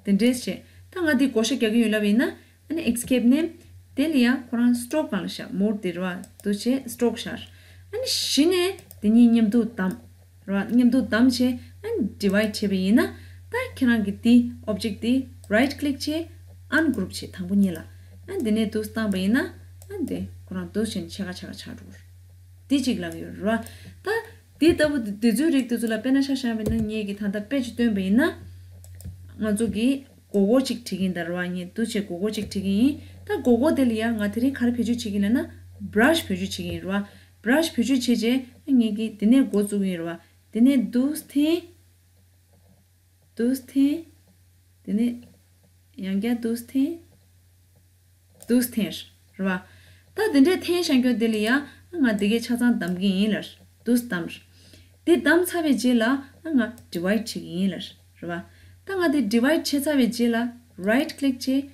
དེ་འདྲས་བྱས། ད་ང་འདི་བགོ་བཤའ་རྒྱག་གི་ཡོད་ལབ་ཡིན་ན། ཨ་ནི་escape name དེ་ལ་ཡང་ཁོ་རང་stroke སྒང་ལ་བཞག mode དེ་རེད་བ། འདུག་བྱས་stroke བཞག་ཨ་ནི་གཞི་ནས་དེ་གཉིས་མཉམ་དུ་བདམས། རེད་བ། མཉམ་དུ་བདམས་བྱས་ཨ་ནི་divide བྱས་པ་ཡིན་ན། ད་ཁྱེད་རང་གི་དེ་object དེ་right click བྱས་ungroup བྱས་དང་པོ་གཉིས་ལ། ཨ་ནི་དེ་ནས་འདུག་བཏང་པ་ཡིན་ན། ཨ་ནི་དེ་ཁོ་རང་འདུག་བྱས་ནས་ཕྱེད་ཀ་ཕྱེད་ཀ་ཆགས་འགྲོ་གི་རེད། དེ་གཅིག་ལབ་ཀྱི་ཡོད་རེད་བ། ད། དེ་ལྟ་བུ་དེ་ཚོའི་རིགས་དེ་ཚོ་ལ་དཔེར་ན་ཆ་བཞག་པ་ཡིན་ན་ངེད་ཀྱིས་ད་ལྟ་དཔེ་ཅིག་སྟོན་པ་ཡིན་ན། ང་ཚོ་གིས་མགོ་སྐོར་ཅིག་བྲིས་ཀྱིན་ད་རེད་བ། ངས་འདུག་བྱས་མགོ་སྐོར་ཅིག་བྲིས་ཀྱི་ཡིན། ད་མགོ་སྐོར་དེ་ལ་ཡང་ང་དེ་རིང་ག་རེ་བེད་སྤྱོད་བྱེད་ཀྱི་ཡིན་ལབ་ན་brush བེད་སྤྱོད་བྱེད་ཀྱི་ཡིན་རེད་བ། brush བེད་སྤྱོད་བྱས་རྗེས་ངེད་ཀྱིས་དེ་ནས་འགོ་བཙུགས་ཀྱི་ཡིན་རེད་བ། དེ་ནས་འདུག་འཐེན། འདུག་འཐེན། དེ་ནས་ཡང་བསྐྱར་འདུག་འཐེན། འདུག་འཐེན་རེད་བ། ད་དེ་འདྲའི་འཐེན་བཞག་རྒྱུ་དེ་ལ་ཡང་ང་དེ་གའི་ཆ་ཚང་བདམས་ཀྱི་ཡིན་ལ། འདུག་བདམས། དེ་བདམས་ཚར་བའི་རྗེས་ལ་ང་divide བྱེད་ཀྱི་ཡིན་ལ། རེད་བ། ད་ང་དེ་divide བྱས་ཚར་བའི་རྗེས་ལ་right click བྱས།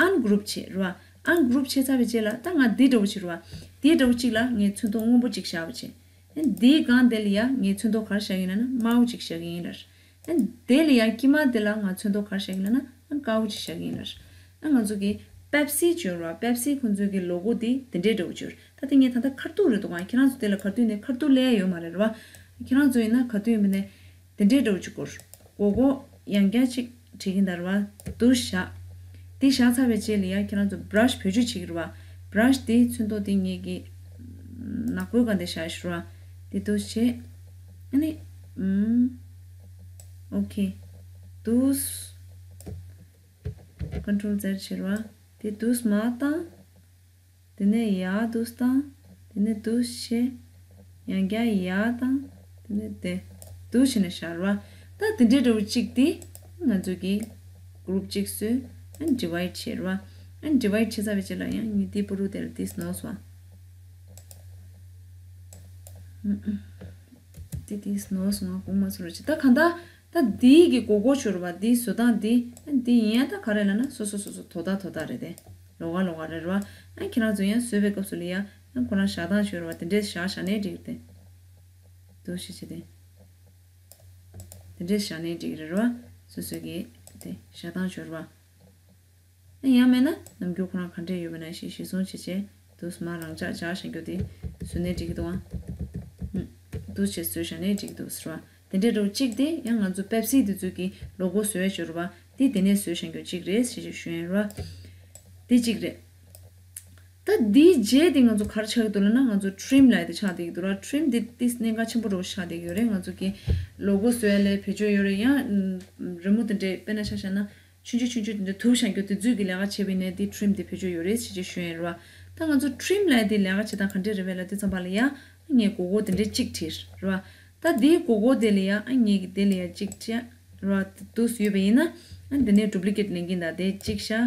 ungroup བྱས། རེད་བ། ungroup བྱས་ཚར་བའི་རྗེས་ལ་ད་ང་འདི་འདྲ་བོ་ཅིག་རེད་བ། དེའི་འདྲ་བོ་ཅིག་ལ་ངས་ཚོན་མདོག་སྔོན་པོ་ཅིག་བཞག་པ་བྱས། ཨ་ནི་དེའི་སྒང་དེ་ལ་ཡང་ངས་ཚོན་མདོག་ག་རེ་བཞག་གི་ཡིན་ལབ་ན་དམར་པོ་ཅིག་བཞག་གི་ཡིན་ལ། ཨ་ནི་དེ་ལ་ཡང་དཀྱིལ་མ་དེ་ལ་ང་ཚོན་མདོག་ག་རེ་བཞག་གི་ཡིན་ལབ་ན་དཀར་པོ་ཅིག་བཞག་གི་ཡིན་ལ། ཨ་ང་ཚོ་གི་Pepsi བྱོས་ར། Pepsi ཁོང་ཚོའི་གི་logo དེ་དེ་འདྲའི་འདྲ་བོ་བྱོས། ད་དེ་ངས་ད་ལྟ་ཁ་ཐུག་རེད་འདུག་ག་ཁྱེད་རང་ཚོ་དེ་ལ་ཁ་ཐུག་ནས་ཁ་ཐུག་ལས་ཡོད་མ་རེད་ར་བ། ཁྱེད་རང་ཚོ་ཡིན་ན་ཁ་ཐུག་ཡིན་པ་ནས་ དེ་འདྲའི་འདྲ་བོ་ཅིག་སྐོར། སྒོར་སྒོར་ཡང་བསྐྱར་ཅིག་བྲིས་ཀྱིན་ད་རེད་བ། འདུག་བཞག་དེ་བཞག་ཚར་བའི་རྗེས་ལ་ཡ་ཁྱེད་རང་ཚོ་བྷ་ར་ཤི་བེད་སྤྱོད་བྱེད་ཀྱི་རེད་བ། བྷ་ར་ཤི་དེ་ཚོན་མདོག་དེ་ངེད་ཀྱི་ནག་པོའི་སྒང་དེ་བཞག་ཞུ་ར། དེ་འདུག་བྱས། ཨ་ནི། ཨུམ། ཨོ་ཁེ། འདུག་ཀོན་ཊོལ་ཛེཌ་བྱེད་ར། དེ་འདུག་མར་བཏང་། དེ་ནས་ཡར་འདུག་བཏང་། དེ་ནས་འདུག་བྱས། ཡང་བསྐྱར་ཡར་བཏང་། དེ་ནས་དེ། འདུག་བྱས་ནས་བཞག་ར། ད་དེ་འདྲའི་འདྲ་བོ་གཅིག་དེ། ང་ཚོ་གི་གུ་རུབ་གཅིག་བཟོས། ཨ་ནི་ཌི་ཝའིཌ་བྱས་ར། ཨ་ནི་ཌི་ཝའིཌ་བྱས་ཚར་བའི་རྗེས་ལ་ཡང་ངས་དེ་པུ་རུ་དེར་དེ་སྣོག་སོང་། ཨ། དེ་དེ་སྣོག་སོང་ང་དགོངས་མ་ཚོམ་རོགས་བྱེད། ད་གང་ལྟར། ད་འདིའི་གི་སྒོར་སྒོར་ཤོར་བ་འདིའི་བཟོ་སྟངས་འདི། ཨ་འདི་ཡིན་ཡང་ད་ག་རེ་ལབ་ན་སོ་སོ་སོ་སོ་དོ་ད་དོ་ད་རེད་དེ། ལོགས་ཀ་ལོགས་ཀ་རེད་ར། ཨ་ཁྱེད་རང་ཚོ་ཡང་བཟོས་པའི་སྐབས་སུ་ལ་ཡ། ཨ་ཁོ་རང་བཞག་སྟངས་ཤོར་བ་དེ་འདྲས་བཞག་བཞག་ནའི་འགྲིག་རེད་དེ། འདུག་བྱས་བྱས་དེ། དེ་འདྲས་བཞག་ནའི་འགྲིག་རེད་ར། སོ་སོ་གི་དེ་བཞག་སྟངས་ཤོར་བ། ཡང་མིན་ན་ནམ་རྒྱུན་ཁོ་རང་ག་འདྲས་ཡོད་པ་ནང་བཞིན་གཞི་བཟུང་བྱས་བྱས་འདུག་མར་རང་འཇགས་འཇགས་བཞག་རྒྱུ་དེ་བཟོས་ནའི་འགྲིག་གི་འདུག་ཨ། འདུག་བྱས་བཟོས་བཞག་ནའི་འགྲིག་གི་འདུག་ཟེར་བ། དེ་འདྲས་འདྲ་བོ་གཅིག་དེ་ཡང་ང་ཚོ་པེབ་སི་དེ་ཚོ་གི་ལོ་གོ་བཟོས་ཡ་ཤོར་བ་དེ་དེ་ནས་བཟོས་བཞག་རྒྱུ་གཅིག་རེད་ཟེར་བྱས་ཞུ་ཡ་ཡིན་ར། དེ་གཅིག་རེད། ད་འདིའི་རྗེས་དེ་ང་ཚོ་ག་རེ་ཆགས་ཀྱི་འདུག་ལབ་ན་ང་ཚོ་ཊི་རིམ་ལབ་ཡ་དེ་ཆགས་བསྡད་ཀྱི་འདུག་ར། ཊི་རིམ་དེ་ཏིས་གནད་འགག་ཆེན་པོ་འདྲ་བོ་ཆགས་བསྡད་ཀྱི་ཡོད་རེད། ང་ཚོ་གི་ལོ་གོ་བཟོ་ཡ་ལ་བེད་སྤྱོད་ཡོད་རེད། ཡང་རི་མོ་དེ་འདྲས་དཔེར་ན་ཆ་བཞག་ན། ཆུང་ཆུང་ཆུང་ཆུང་དེ་འདྲ་དུ་བཞག་རྒྱུ་དེ་ཚོའི་གི་ལས་ཀ་བྱས་པ་ཡིན་ནའི་དེ་ཊི་རིམ་དེ་བེད་སྤྱོད་ཡོད་རེད་ཟེར་བྱས་ཞུ་ཡ་ཡིན་ར། ད་ང་ཚོ་ཊི་རིམ་ལབ་ཡ་དེ་ལས་ཀ་བྱེད་སྟངས་ག་འདྲས་རེད་པས་ལབ་དུས་ཙམ་པ་ལ་ཡ། ངས་སྒོར་སྒོར་དེ་འདྲས་གཅིག་བྲིས་ར། ད་དེའི་སྒོར་སྒོར་དེ་ལ་ཡ་ཨ་ངས་གི་དེ་ལ་ཡ་གཅིག་བྲིས་ར། དེ་འདུག་སེ་ཡོད་པ་ཡིན་ན། ཨ་དེ་ནས་ཌུབ་ལི་ཀེཊ་ལེན་གྱིན་གདའ། དེ་གཅིག་བཞག་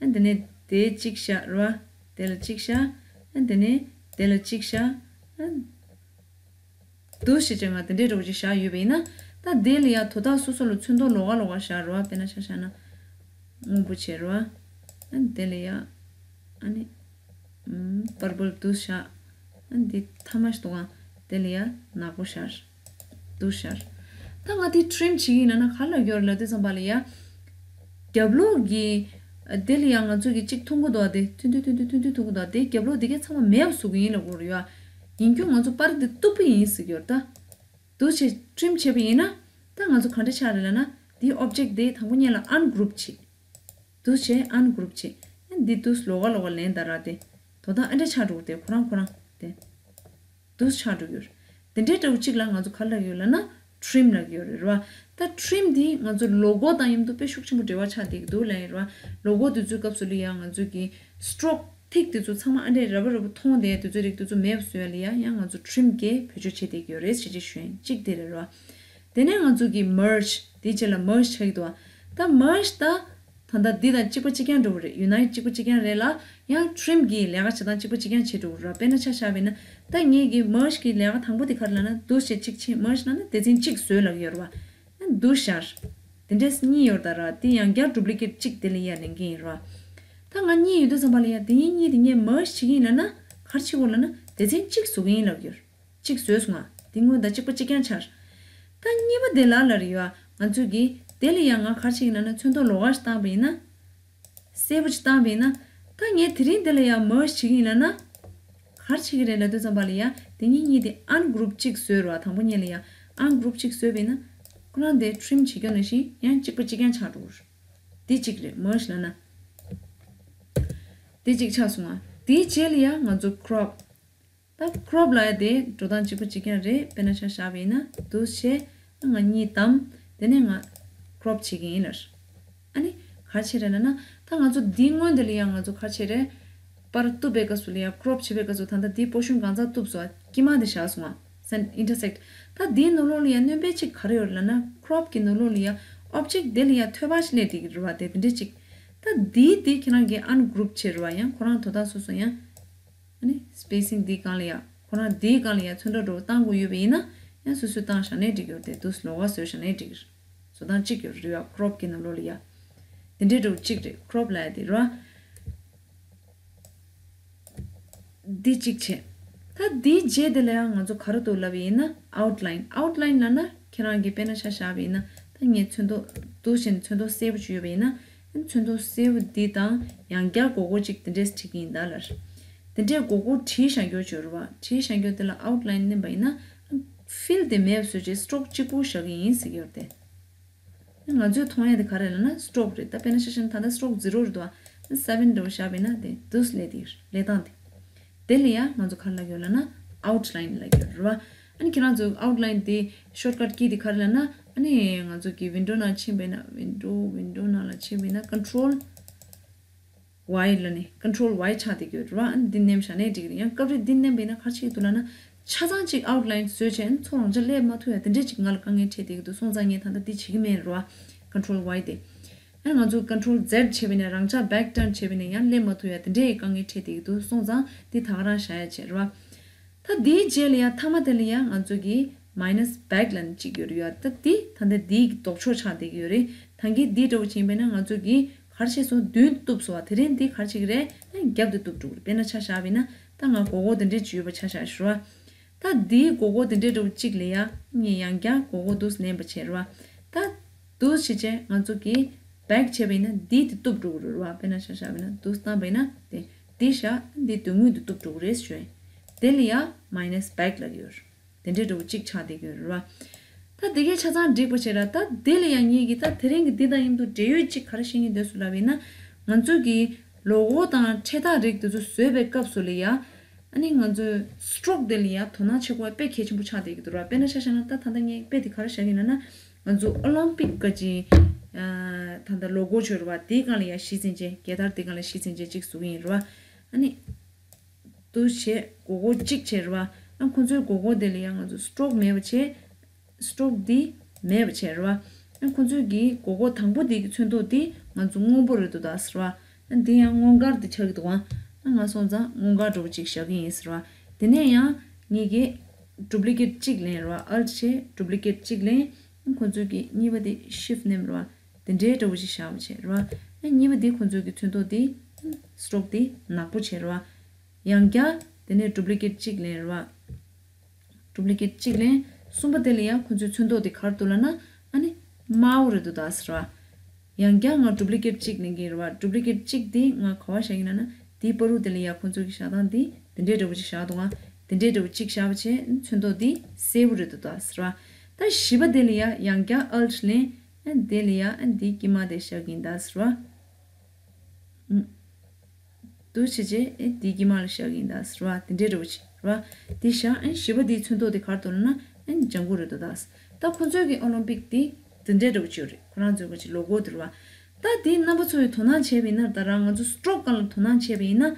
ཨ་དེ་ནས་དེ་གཅིག་བཞག་ར། དེ་ལ་གཅིག་བཞག་ཨ་དེ་ནས་དེ་ལ་གཅིག་བཞག་ཨ། འདུག་སེ་བྱས་ང་དེ་འདྲའི་འདྲ་བོ་ཅིག་བཞག་ཡོད་པ་ཡིན་ན། ད་དེ་ལ་ཡ་དོ་བདག་སོ་སོ་ལ་ཚོན་མདོག་ལོགས་ཀ་ལོགས་ཀ་བཞག་ར། དཔེར་ན་ཆ་བཞག་ན། སྔོན་པོ་བྱས་ར། ཨ་ནི་དེ་ལ་ཡ། ཨ་ནི། ཨུམ། པར་པལ་འདུག་སེ་བཞག་ཨ་ནི་དེ་ཐ་མ་ཞིག་འདུག་ག་དེ་ལ་ཡ་ནག་པོ་བཞག་འདུག་སེ་བཞག་ད་ང་དེ་ཊི་རིམ་བྱེད་ཀྱི་ཡིན་ལབ་ན་ག་རེ་ལབ་ཀྱི་ཡོད་རེད་ལབ་དུས་ཙམ་པ་ལ་ཡ། རྒྱབ་ལོགས་ཀྱི། དེ་ལ་ཡང་ང་ཚོ་གི་གཅིག་མཐོང་གི་འདུག་དེ་ཐུང་ཐུང་ཐུང་ཐུང་ཐུང་ཐུང་མཐོང་གི་འདུག་དེ་རྒྱབ་ལོགས་དེ་གའི་ཚང་མ་མེད་པ་བཟོ་གི་ཡིན་ལབ་དགོས་རེད་ཡ། ཡིན་རྒྱུ་ང་ཚོ་པར་འདི་སྟུག་པོ་ཡིན་ཟེར་གྱི་ཡོད་རེད་ད། འདུག་སེ་ཊི་རིམ་བྱས་པ་ཡིན་ན། ད་ང་ཚོ་ག་འདྲ་ཆགས་རེད་ལབ་ན། འདིའི་ཨོབ་ཇེག་དེ་དང་པོ་ཉིད་ལ་ཨན་གུ་རུབ་བྱེད། འདུག་སེ་ཨན་གུ་རུབ་བྱེད། ཨ་འདི་འདུག་སེ་ལོགས་ཀ་ལོགས་ཀ་ལེན་ད་ར་དེ། དོ་ད་ཨ་འདྲ་ཆགས་འགྲོ་གི་དེ་ཁོ་རང་ཁོ་རང་དེ། འདུག་སེ་ཆགས་འགྲོ་གི་ཡོད་རེད། དེ་འདྲའི་འདྲ་བོ་གཅིག་ལ་ང་ཚོ་ག་རེ་ལབ་ཀྱི་ཡོད་ལབ་ན། ཊི་རིམ་ལབ་ཀྱི་ཡོད་རེད་ར། ད་ཊི་རིམ་འདི་ང་ཚོ་ལོ་གོ་དང་མཉམ་དུ་དཔེ་ཤུགས་ཆེན་པོ་འབྲེལ་བ་ཆགས་བསྡད་ཀྱི་འདུག་ལབ་ཡིན་ར། ལོ་གོ་དེ་ཚོའི་སྐབས་སུ་ལ་ཡང་ང་ཚོ་གི་སི་ཊོག་ཐིག་དེ་ཚོ་ཚང་མ་ཨ་འདྲས་ར་བ་ར་བ་མཐོང་བསྡད་དེ་ཚོའི་རིགས་དེ་ཚོ་མེད་པ་བཟོ་ཡ་ལ་ཡ་ཡང་ང་ཚོ་ཊི་རིམ་གྱིས་བེད་སྤྱོད་བྱེད་བསྡད་ཀྱི་ཡོད་རེད་ཟེར་བྱས་ཞུ་ཡིན། གཅིག་དེ་རེད་ར། དེ་ནས་ང་ཚོ་གི་མར་ཇི། དེའི་རྗེས་ལ་མར་ཇི་ཆགས་ཀྱི་འདུག་བ། ད་མར་ཇི་ད། ད་ལྟ་འདི་དང་གཅིག་པ་གཅིག་རྐྱང་འགྲོ་གི་རེད། ཡུ་ནའིཊ་གཅིག་པ་གཅིག་རྐྱང་རེད་ལ། ཡང་ཊི་རིམ་གྱི་ལས་ཀ་བྱེད་སྟངས་གཅིག་པ་གཅིག་རྐྱང་བྱེད་འགྲོ་གི་རེད། དཔེར་ན་ཆ་བཞག་པ་ཡིན་ན། ད་ངེད་ཀྱི་མར་ཇི་གི་ལས་ཀ་དང་པོ་དེ་ག་རེ་ལབ་ན། འདུག་སེ་གཅིག་བྱེད། མར་ཇི་ལབ་ན་སྡེ་ཚན་གཅིག་བཟོས་ལབ་ཀྱི་ཡོད་རེད་བ། ཨ་འདུག་སེ་བཞག་དེ་འདྲས་གཉིས་ཡོད་རེད་ད་ར། དེ་ཡང་བསྐྱར་ཌུབ་ལི་ཀེཊ་གཅིག་དེ་ལ་ཡ་ལེན་གྱི་ཡིན་ར། ད་ང་གཉིས་ཡོད་དུས་ཙམ་པ་ལ་ཡ་དེ་གཉིས་གཉིས་དེ་ངས་མར་ཇི་བྱེད་ཀྱི་ཡིན་ལབ་ན། ག་རེ་བྱེད་དགོས་ལབ་ན་སྡེ་ཚན་གཅིག་བཟོ་གི་ཡིན་ལབ་ཀྱི་ཡོད་རེད། གཅིག་བཟོས་སོང་ང་། དེ་སྔོན་དང་གཅིག་པ་གཅིག་རྐྱང་ཆགས། ད་གཉིས་པ་དེ་ལ་ལ་རེད་ཡ། ང་ཚོས་ཀྱི་དེ་ལ་ཡང་ང་ག་རེ་བྱེད་ཀྱི་ཡིན་ལབ་ན། ཚོན་མདོག་ལོགས་ཀ་ཞིག་བཏང་བ་ཡིན་ན། སེར་པོ་ཞིག་བཏང་བ་ཡིན་ན། ད་ངས་དེ་རིང་དེ་ལ་ཡང་མར་ཇི་བྱེད་ཀྱི་ཡིན་ལབ་ན། ག་རེ་བྱེད་ཀྱི་རེད་ལབ་དུས་ཙམ་པ་ལ་ཡ། དེ་གཉིས་གཉིས་དེ་ཨན་གུ་རུབ་གཅིག་བཟོས་རེད་བ། དང་པོ་ཉིད་ལ་ཡ་ཨན་གུ་རུབ་གཅིག་བཟོས་པ་ཡིན་ན། ཁོ་རང་དེ་ཊི་རིམ་བྱེད་རྒྱུ་ནང་བཞིན་ཡང་གཅིག་པ་གཅིག་རྐྱང་ཆགས་འགྲོ་གི་རེད། དེ་གཅིག་རེད། མར་ཇི་ལབ་ན། དེ་གཅིག་ཆགས་སོང་ང་། དེའི་རྗེས་ལ་ཡ་ང་ཚོ་ཀུ་རོབ། ད་ཀུ་རོབ་ལབ་ཡ་དེ་འགྲོ་སྟངས་གཅིག་པ་གཅིག་རྐྱང་རེད། དཔེར་ན་ཆ་བཞག་པ་ཡིན་ན། འདུག་སེ་ང་གཉིས་བདམས། དེ་ནས་ང་ཀུ་རོབ་བྱེད་ཀྱི་ཡིན་ལབ། ཨ་ནི་ག་རེ་བྱེད་རེད་ལབ་ན། ད་ང་ཚོ་འདིའི་སྔོན་དེ་ལ་ཡང་ང་ཚོ་ག་རེ་བྱེད་རེད། པར་གཏུབ་པའི་སྐབས་སུ་ལ་ཡང་ཀུ་རོབ་བྱེད་པའི་སྐབས་སུ་ད་ལྟ་འདིའི་པོར་ཤོན་གང་ཚང་གཏུབ་སོང་ང་། དཀྱིལ་མ་དེ་བཞག་སོང་ང་། སེན་ཊར་ཨིན་ཊར་སེཀ་ཊི། ད་འདིའི་ནང་ལོགས་ལ་ཡང་སྣོན་པ་གཅིག་ག་རེ་ཡོད་རེད་ལབ་ན། ཀུ་རོབ་ཀྱི་ནང་ལོགས་ལ་ཡང་ཨོབ་ཇེག་དེ་ལ་ཡང་ཐོད་པ་ཞིག་སླེབས་བསྡད་ཀྱི་རེད་བ། དེ་དེ་འདྲ་གཅིག་ད་འདིའི་དེ་ཁྱེད་རང་གིས་ཨན་གུ་རུབ་བྱེད་རེད་བ། ཡང་ཁོ་རང་དོ་བདག་སོ་སོ་ཡང་། ཨ་ནི་སི་པེ་སིང་འདིའི་སྒང་ལ་ཡ། ཁོ་རང་འདིའི་སྒང་ལ་ཡ་ཚོན་ཁྲ་འདྲ་བོ་བཏང་དགོས་ཡོད་པ་ཡིན་ན། ཡང་སོ་སོས་བཏང་བཞག་ནའི་འགྲིག་གི་ཡོད་རེད་དེ། འདུག་སེ་ལོགས་ཀ་བཟོས་བཞག་ནའི་འགྲིག་གི་རེད། བཟོ་སྟངས་གཅིག་ཡོད་རེད་ཡ། ཀུ་རོབ་ཀྱི་ནང་ལོགས་ལ་ཡ། དེ་འདྲའི་འདྲ་བོ་གཅིག་རེད། ཀུ་རོབ་ལབ་ཡ་དེ་རེད་བ། འདི་གཅིག་བྱས། ད་འདིའི་རྗེས་དེ་ལ་ཡང་ང་ཚོ་ག་རེ་འདུག་ལབ་པ་ཡིན་ན། ཨའུ་ཊི་ལ་ཡིན། ཨའུ་ཊི་ལ་ཡིན་ལབ་ན་ཁྱེད་རང་གིས་དཔེར་ན་ཆ་བཞག་པ་ཡིན་ན། ད་ངས་ཚོན་མདོག་འདུག་བྱས་ནས་ཚོན་མདོག་སེར་པོ་ཅིག་ཡོད་པ་ཡིན་ན། ཚོན་མདོག་སེར་པོ་འདི་དང་ཡང་བསྐྱར་སྒོར་སྒོར་གཅིག་དེ་འདྲས་བྲིས་ཀྱི་ཡིན་ད་ལབ། དེ་འདྲས་སྒོར་སྒོར་བྲིས་བཞག་རྒྱུ་ཅིག་ཡོད་རེད་བ། བྲིས་བཞག་རྒྱུ་དེ་ལ་ཨའུ་ཊི་ལ་ཡིན་མནན་པ་ཡིན་ན། fill དེ་མེད་པ་བཟོས་བྱས་stroke གཅིག་པོ་བཞག་གི་ཡིན་ཟེར་གྱི་ཡོད་རེད་དེ། ང་ཚོས་མཐོང་ཡ་དེ་ག་རེ་ལབ་ན་stroke རེད། ད་དཔེར་ན་ཆ་བཞག་ན་ད་ལྟ་stroke zero རེད་འདུག་ཨ། seven འདྲ་བོ་བཞག་པ་ཡིན་ན་དེ་འདུག་སླེབས་དེ་ལས་སྟངས་དེ། དེ་ལ་ཡང་ང་ཚོ་ག་རེ་ལབ་ཀྱི་ཡོད་ལབ་ན་outline ལབ་ཀྱི་ཡོད་རེད་བ། ཨ་ནི་ཁྱེད་རང་ཚོ་outline དེ་shortcut key དེ་ག་རེ་ལབ་ན། ཨ་ནི་ང་ཚོ་གི་window ནང་ཕྱིན་པ་ཡིན་ན། window window ནང་ལ་ཕྱིན་པ་ཡིན་ན་control Y ལ་ནི་control Y ཆགས་བསྡད་ཀྱི་ཡོད་རེད་བ། ཨ་ནི་འདི་མནན་བཞག་ནའི་འགྲིག་རེད། ཡང་སྐབས་རེ་འདི་མནན་པ་ཡིན་ན་ག་རེ་བྱེད་ཀྱི་འདུག་ལབ་ན། ཆ་ཚང་གཅིག་outline བཟོས་བྱས་ཨ་ནི་ཚུར་རང་འཇགས་སླེབས་མ་ཐུབ་ཡ་དེ་འདྲས་ཅིག་ང་ལ་དཀའ་ངལ་འཕྲད་བསྡད་ཀྱི་འདུག་སོང་ཙང་ངས་ད་ལྟ་འདི་བྱེད་ཀྱི་མེད་རེད་བ། control Y དེ། ཨ་ནི་ང་ཚོ་control Z བྱས་པ་ཡིན་ན་རང་འཇགས་back turn བྱས་པ་ཡིན་ན་ཡང་སླེབས་མ་ཐུབ་ཡ་དེ་འདྲས་དཀའ་ངལ་འཕྲད་བསྡད་ཀྱི་འདུག་སོང་ཙང་འདི་ད་ག་རང་བཞག་ཡ་བྱས་རེད་བ། ད་འདིའི་རྗེས་ལ་ཡ་མཐའ་མ་དེ་ལ་ཡ་ང་ཚོ་གི་minus back ལབ་ནས་གཅིག་ཡོད་རེད་ཡ། ད་འདི་ད་ལྟ་འདིའི་ལྡོག་ཕྱོགས་ཆགས་བསྡད་ཀྱི་ཡོད་རེད། ད་གིན་འདི་འདྲ་བོ་བྱས་པས་ན་ང་ཚོ་གི་ག་རེ་བྱས་སོང་། མདུན་དུ་གཏུབས་སོང་བ། དེ་རིང་འདི་ག་རེ་བྱེད་ཀྱི་རེད། རྒྱབ་ཏུ་གཏུབ་འགྲོ་གི་རེད། དཔེར་ན་ཆ་བཞག་པས་ན་ད་ང་སྒོར་སྒོར་འདི་འདྲས་ཅིག་ཡོད་པ་ཆ་བཞག་ཞུ་བ། ད་འདིའི་སྒོར་སྒོར་འདི་འདྲས་འདྲ་བོ་གཅིག་ལ་ཡ་ངས་ཡང་བསྐྱར་སྒོར་སྒོར་འདུག་ལེན་པ་བྱས་རེད་བ། ད་འདུག་བྱས་བྱས་ང་ཚོ་གི་back བྱས་པས་ན་འདི་དེ་གཏུབ་འགྲོ་གི་རེད་བ། དཔེར་ན་ཆ་བཞག་པས་ན་འདུག་བཏང་བས་ན་དེ་འདི་བཞག་འདི་དོན་དངོས་དུ་གཏུབ་འགྲོ་གི་རེད་ཞུ་ཡིན། དེ་ལ་ཡ་minus back ལབ་ཀྱི་ཡོད་རེད། དེ་འདྲའི་འདྲ་བོ་གཅིག་ཆགས་བསྡད་ཀྱི་ཡོད་རེད་བ། ད་དེ་གའི་ཆ་ཚང་འགྲིག་པ་བྱས་ར། ད་དེ་ལ་ཡང་ངེད་ཀྱིས་ད་དེ་རིང་གི་འདི་དང་མཉམ་དུ་འབྲེལ་ཡོད་གཅིག་ག་རེ་བཤད་སྙིང་འདོད་སོང་ལབ་ཡིན་ན། ང་ཚོ་གི་logo དང་ཕྲེད་ཐག་རིགས་དེ་ཚོ་བཟོས་པའི་སྐབས་སུ་ལ་ཡ། ཨ་ནི་ང་ཚོས་stroke དེ་ལ་ཡ་དོ་སྣང་བྱེད་དགོས་པ་དཔེ་གལ་ཆེན་པོ་ཆགས་བསྡད་ཀྱི་འདུག་ར། དཔེར་ན་ཆ་བཞག་ན་ད་ད་ལྟ་ངས་དཔེ་དེ་ག་རེ་བཞག་གི་ཡིན་ལབ་ན། ང་ཚོ་ཨོ་ལིམ་པིག་ག་ཅི་ད་ལྟ་logo བྱོས་ར་བ། དེའི་སྒང་ལ་ཡ་གཞི་འཛིན་བྱས། རྒྱལ་དར་དེའི་སྒང་ལ་གཞི་འཛིན་བྱས་གཅིག་བཟོ་གི་ཡིན་ར་བ། ཨ་ནི། འདུག་བྱས་སྒོར་སྒོར་གཅིག་བྱས་རེད་བ། ཨ་ཁོ་ཚོའི་སྒོར་སྒོར་དེ་ལ་ཡང་ང་ཚོ་stroke མེད་པ་བྱས། stroke འདི་མེད་པ་བྱས་རེད་བ། ཨ་ཁོ་ཚོའི་གི་སྒོར་སྒོར་དང་པོ་དེ་གི་ཚོན་མདོག་དེ་ང་ཚོ་སྔོན་པོ་རེད་འདུག་ད་ཟེར་བ། ཨ་འདི་ཡང་སྔོན་དཀར་དེ་ཆགས་ཀྱི་འདུག་ཨ། ཨ་ང་སོང་ཙང་སྔོན་དཀར་འདྲ་བོ་ཅིག་བཞག་གི་ཡིན་ཟེར་བ། དེ་ནས་ཡང་ངེད་ཀྱིས་duplicate གཅིག་ལེན་རེད་བ། Alt བྱས་duplicate གཅིག་ལེན། ཨ་ཁོ་ཚོའི་གི་གཉིས་པ་དེ་shift མནན་རེད་བ། དེ་འདྲའི་འདྲ་བོ་ཞིག་བཞག་པ་བྱས་རེད་བ། ཨ་གཉིས་པ་འདི་ཁོ་ཚོའི་གི་ཚོན་མདོག་འདི་stroke འདི་ནག་པོ་བྱས་རེད་བ། ཡང་བསྐྱར་དེ་ནས་duplicate གཅིག་ལེན་རེད་བ། duplicate གཅིག་ལེན། གསུམ་པ་དེ་ལ་ཡང་ཁོ་ཚོའི་ཚོན་མདོག་འདི་ག་རེ་འདུག་ལབ་ན། ཨ་ནི་དམར་པོ་རེད་འདུག་ད་ཟེར་བ། ཡང་བསྐྱར་ང་duplicate གཅིག་ལེན་གྱི་རེད་བ། duplicate གཅིག་འདི་ང་ག་བ་བཞག་གི་ཡིན་ལབ་ན། འདིའི་བར་དུ་དེ་ལ་ཡང་ཁོ་ཚོའི་གི་བཞག་སྟངས་འདི་དེ་འདྲའི་འདྲ་བོ་ཅིག་བཞག་འདུག་ཨ། དེ་འདྲའི་འདྲ་བོ་གཅིག་བཞག་པ་བྱས་ཚོན་མདོག་འདི་སེར་པོ་རེད་འདུག་ད་ཟེར་བ། ད་བཞི་པ་དེ་ལ་ཡང་ཡང་བསྐྱར་Alt ལེན། ཨ་དེ་ལ་ཡང་ཨ་འདི་དཀྱིལ་མ་དེ་བཞག་གི་ཡིན་ད་ཟེར་བ། ཨུམ། འདུག་བྱས་རྗེས་ཨེ་འདི་དཀྱིལ་མ་ལ་བཞག་གི་ཡིན་ད་ཟེར་བ། དེ་འདྲའི་འདྲ་བོ་ཅིག་རེད་བ། འདི་བཞག་ཨེ་བཞི་པ་འདིའི་ཚོན་མདོག་དེ་ག་རེ་འདུག་ལབ་ན་ཨེ་ལྗང་གུ་རེད་འདུག་ད། ད་ཁོ་ཚོའི་གི་ཨོ་ལིམ་པིག་དེ་དེ་འདྲའི་འདྲ་བོ་ཅིག་ཡོད་རེད། ཁོ་རང་ཚོའི་གི་ལོ་གོ་དེ་རེད་བ། ད་དེ་རྣམ་པ་ཚོ་ཡི་དོ་སྣང་བྱས་པ་ཡིན་ན། ད་རང་ང་ཚོ་stroke སྒང་ལ་དོ་སྣང་བྱས་པ་ཡིན་ན།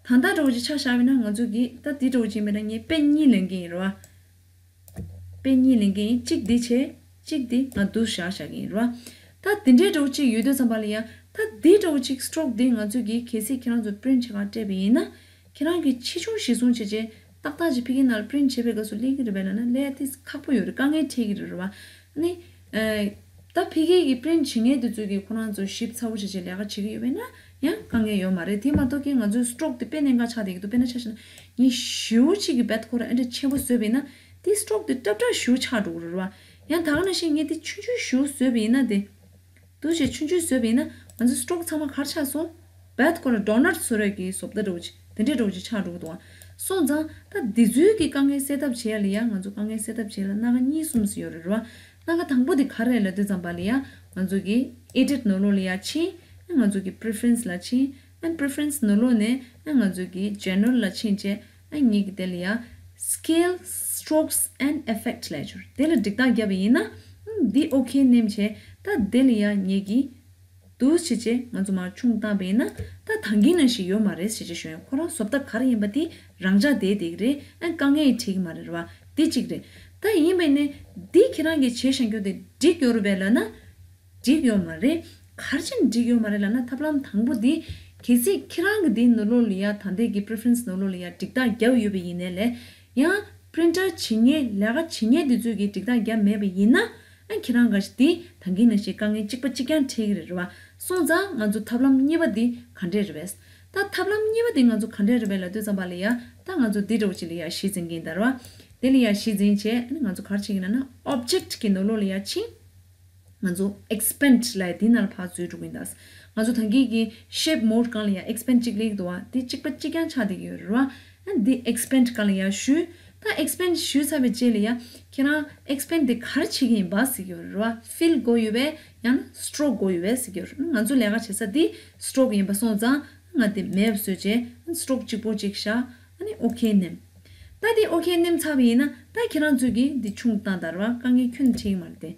ད་ལྟ་འདྲ་བོ་ཅིག་ཆ་བཞག་པ་ཡིན་ན་ང་ཚོ་གི་ད་འདི་འདྲ་བོ་ཅིག་མེད་ན་ངས་དཔེ་གཉིས་ལེན་གི་ཡིན་རེད་བ། དཔེ་གཉིས་ལེན་གྱི་ཡིན། གཅིག་འདི་བྱས། གཅིག་འདི་ང་འདུག་བཞག་བཞག་གི་ཡིན་རེད་བ། ད་འདི་འདྲའི་འདྲ་བོ་གཅིག་ཡོད་དུས་ཙམ་པ་ལ་ཡ། ད་འདི་འདྲ་བོ་གཅིག་stroke འདི་ང་ཚོས་ཀྱི་གལ་སྲིད་ཁྱེད་རང་ཚོ་print བྱེད་གར་སྤྲད་པ་ཡིན་ན། ཁྱེད་རང་གིས་ཆེ་ཆུང་གཞིར་བཟུང་བྱས་བྱས་ཏག་ཏག་ཅིག་ཕ་གིའི་ནང་ལ་print བྱེད་པའི་སྐབས་སུ་སླེབས་ཀྱི་རེད་པས་ལབ་ན། སླེབས་ཏེ་ཁག་པོ་ཡོད་རེད། དཀའ་ངལ་འཕྲད་ཀྱི་རེད་རེད་བ། ཨ་ནི། ཨ། ད་ཕ་གིའི་གི་print བྱེད་མཁན་དེ་ཚོས་ཀྱི་ཁོ་རང་ཚོ་ཞིབ་ཚགས་པོ་བྱས་བྱས་ལས་ཀ་བྱེད་ཀྱི་ཡོད་པས་ན་ཡང་དཀའ་ངལ་ཡོད་མ་རེད། དེ་མ་གཏོགས་ཀྱི་ང་ཚོའི་stroke དེ་དཔེ་གནད་འགག་ཆགས་བསྡད་ཀྱི་འདུག་དཔེར་ན་ཆ་བཞག་ན་ངས་ཞེ་པོ་ཅིག་གི་བེད་ཁོ་རང་ཨེ་འདྲ་ཆེན་པོ་བཟོས་པ་ཡིན་ན། དེ་stroke དེ་ཀྲབ་ཀྲབ་ཞེ་པོ་ཆགས་འགྲོ་གི་རེད་བ། ཡང་ད་ག་ནང་བཞིན་ངས་དེ་ཆུང་ཆུང་ཞེ་པོ་བཟོས་པ་ཡིན་ན། དེ་འདུག་བྱས་ཆུང་ཆུང་བཟོས་པ་ཡིན་ན་ང་ཚོ་stroke ཚང་མ་ག་རེ་ཆགས་སོང་། བེད་ཁོ་རང་donut བཟོ་རེད་ཀྱི་བཟོ་ལྟ་འདྲ་བོ་ཅིག་དེ་འདྲའི་འདྲ་བོ་ཅིག་ཆགས་འགྲོ་གི་འདུག་བ། སོང་ཙང་ད་འདི་ཚོའི་གི་དཀའ་ངལ་སེལ་ཐབས་བྱེད་ཡ་ལ་ཡ། ང་ཚོ་དཀའ་ངལ་སེལ་ཐབས་བྱེད་ཡ་ལ་སྣ་ཁ་གཉིས་གསུམ་ཙམ་ཡོད་རེད་རེད་བ། སྣ་ཁ་དང་པོ་དེ་ག་རེ་རེད་ལབ་དུས་ཙམ་པ་ལ་ཡ། ང་ཚོ་གི་edit ནང་ལོགས་ལ་ཡ་ཕྱིན། ང་ཚོ་གི་preference ལ་ཕྱིན། preference ནང་ལོགས་ནས་ང་ཚོ་གི་general ལ་ཕྱིན་བྱས། ཨ་ངེད་ཀྱི་དེ་ལ་ཡ་scale strokes and effect ལབ་ཡ་ཅིག་ཡོད་རེད། དེ་ལ་འགྲིག་རྟགས་བརྒྱབ་པ་ཡིན་ན། ཨ་འདི་okay མནན་བྱས། ད་དེ་ལ་ཡ་ངེད་ཀྱི་འདུག་བྱས་བྱས་ང་ཚོ་མར་ཆུང་བཏང་པ་ཡིན་ན། ད་ད་གིན་ནང་བཞིན་ཡོད་མ་རེད་ཟེར་བྱས་ཞུ་ཡ། ཁོ་རང་བཟོ་ལྟ་ག་རེ་ཡིན་པ་དེ་རང་འཇགས་བསྡད་བསྡད་ཀྱི་རེད། ཨ་དཀའ་ངལ་ཡང་འཕྲད་ཀྱི་མ་རེད་རེད་བ། དེ་གཅིག་རེད། ད་ཡིན་པས་ནས་འདི་ཁྱེད་རང་གིས་བྱས་བཞག་རྒྱུ་དེ་འགྲིག་ཡོད་རེད་པས་ལབ་ན། འགྲིག་ཡོད་མ་རེད། ག་རེ་བྱས་ནས་འགྲིག་ཡོད་མ་རེད་ལབ་ན། ཐབས་ལམ་དང་པོ་འདི་གལ་སྲིད་ཁྱེད་རང་གི་འདིའི་ནང་ལོགས་ལ་ཡ། ད་ལྟའི་གི་preference ནང་ལོགས་ལ་ཡ་འགྲིག་རྟགས་བརྒྱབ་ཡོད་པ་ཡིན་ནའི་ལས། ཡང་printer བྱེད་མཁན། ལས་ཀ་བྱེད་མཁན་འདི་ཚོས་ཀྱིས་འགྲིག་རྟགས་བརྒྱབ་མེད་པ་ཡིན་ན། ཨ་ཁྱེད་རང་ག་ཞིག་འདི་ད་གིན་ནང་བཞིན་དཀའ་ངལ་གཅིག་པ་གཅིག་རྐྱང་འཕྲད་ཀྱི་རེད་རེད་བ། སོང་ཙང་ང་ཚོ་ཐབས་ལམ་གཉིས་པ་འདི་ག་འདྲས་རེད་པས། ད་ཐབས་ལམ་གཉིས་པ་འདི་ང་ཚོ་ག་འདྲས་རེད་པས་ལབ་དུས་ཙམ་པ་ལ་ཡ། ད་ང་ཚོ་འདི་འདྲ་བོ་ཅིག་ལ་ཡ་གཞི་འཛིན་གྱི་ཡིན་ད་རེད་བ། དེ་ལ་ཡ་གཞི་འཛིན་བྱས། ཨ་ནི་ང་ཚོ་ག་རེ་བྱེད་ཀྱི་ཡིན་ལབ་ན། object གི་ནང་ལོགས་ལ་ཡ་ཕྱིན། ང་ཚོ་expand ལབ་ཡ་དེའི་ནང་ལ་ཕར་འཛུལ་འགྲོ་གི་ཡིན་ད། ང་ཚོ་ད་གིན་གི་shape mode སྒང་ལ་ཡ་expand གཅིག་སླེབས་འདུག་བ། དེ་གཅིག་པ་གཅིག་རྐྱང་ཆགས་བསྡད་ཀྱི་ཡོད་རེད་བ། ཨ་འདི་expand སྒང་ལ་ཡ་གཞུས། ད་expand ཞུས་ཚར་བའི་རྗེས་ལ་ཡ་ཁྱེད་རང་expand དེ་ག་རེ་བྱེད་ཀྱི་ཡིན་པ་ཟེར་གྱི་ཡོད་རེད་བ། fill དགོས་ཡོད་པས་ཡང་ན་stroke དགོས་ཡོད་པས་ཟེར་གྱི་ཡོད་རེད། ང་ཚོ་ལས་ཀ་བྱེད་ས་དེ་stroke ཡིན་པ་སོང་ཙང་ང་དེ་མེད་པ་བཟོས་བྱས་stroke གཅིག་པོ་གཅིག་བཞག་ཨ་ནི་okay མནན། ད་དེ་okay མནན་ཚར་བ་ཡིན་ན་ད་ཁྱེད་རང་ཚོས་ཀྱིས་འདི་ཆུང་བཏང་དང་ར་བ། དཀའ་ངལ་ཁྱོན་ནས་འཕྲད་ཀྱི་མ་རེད་དེ།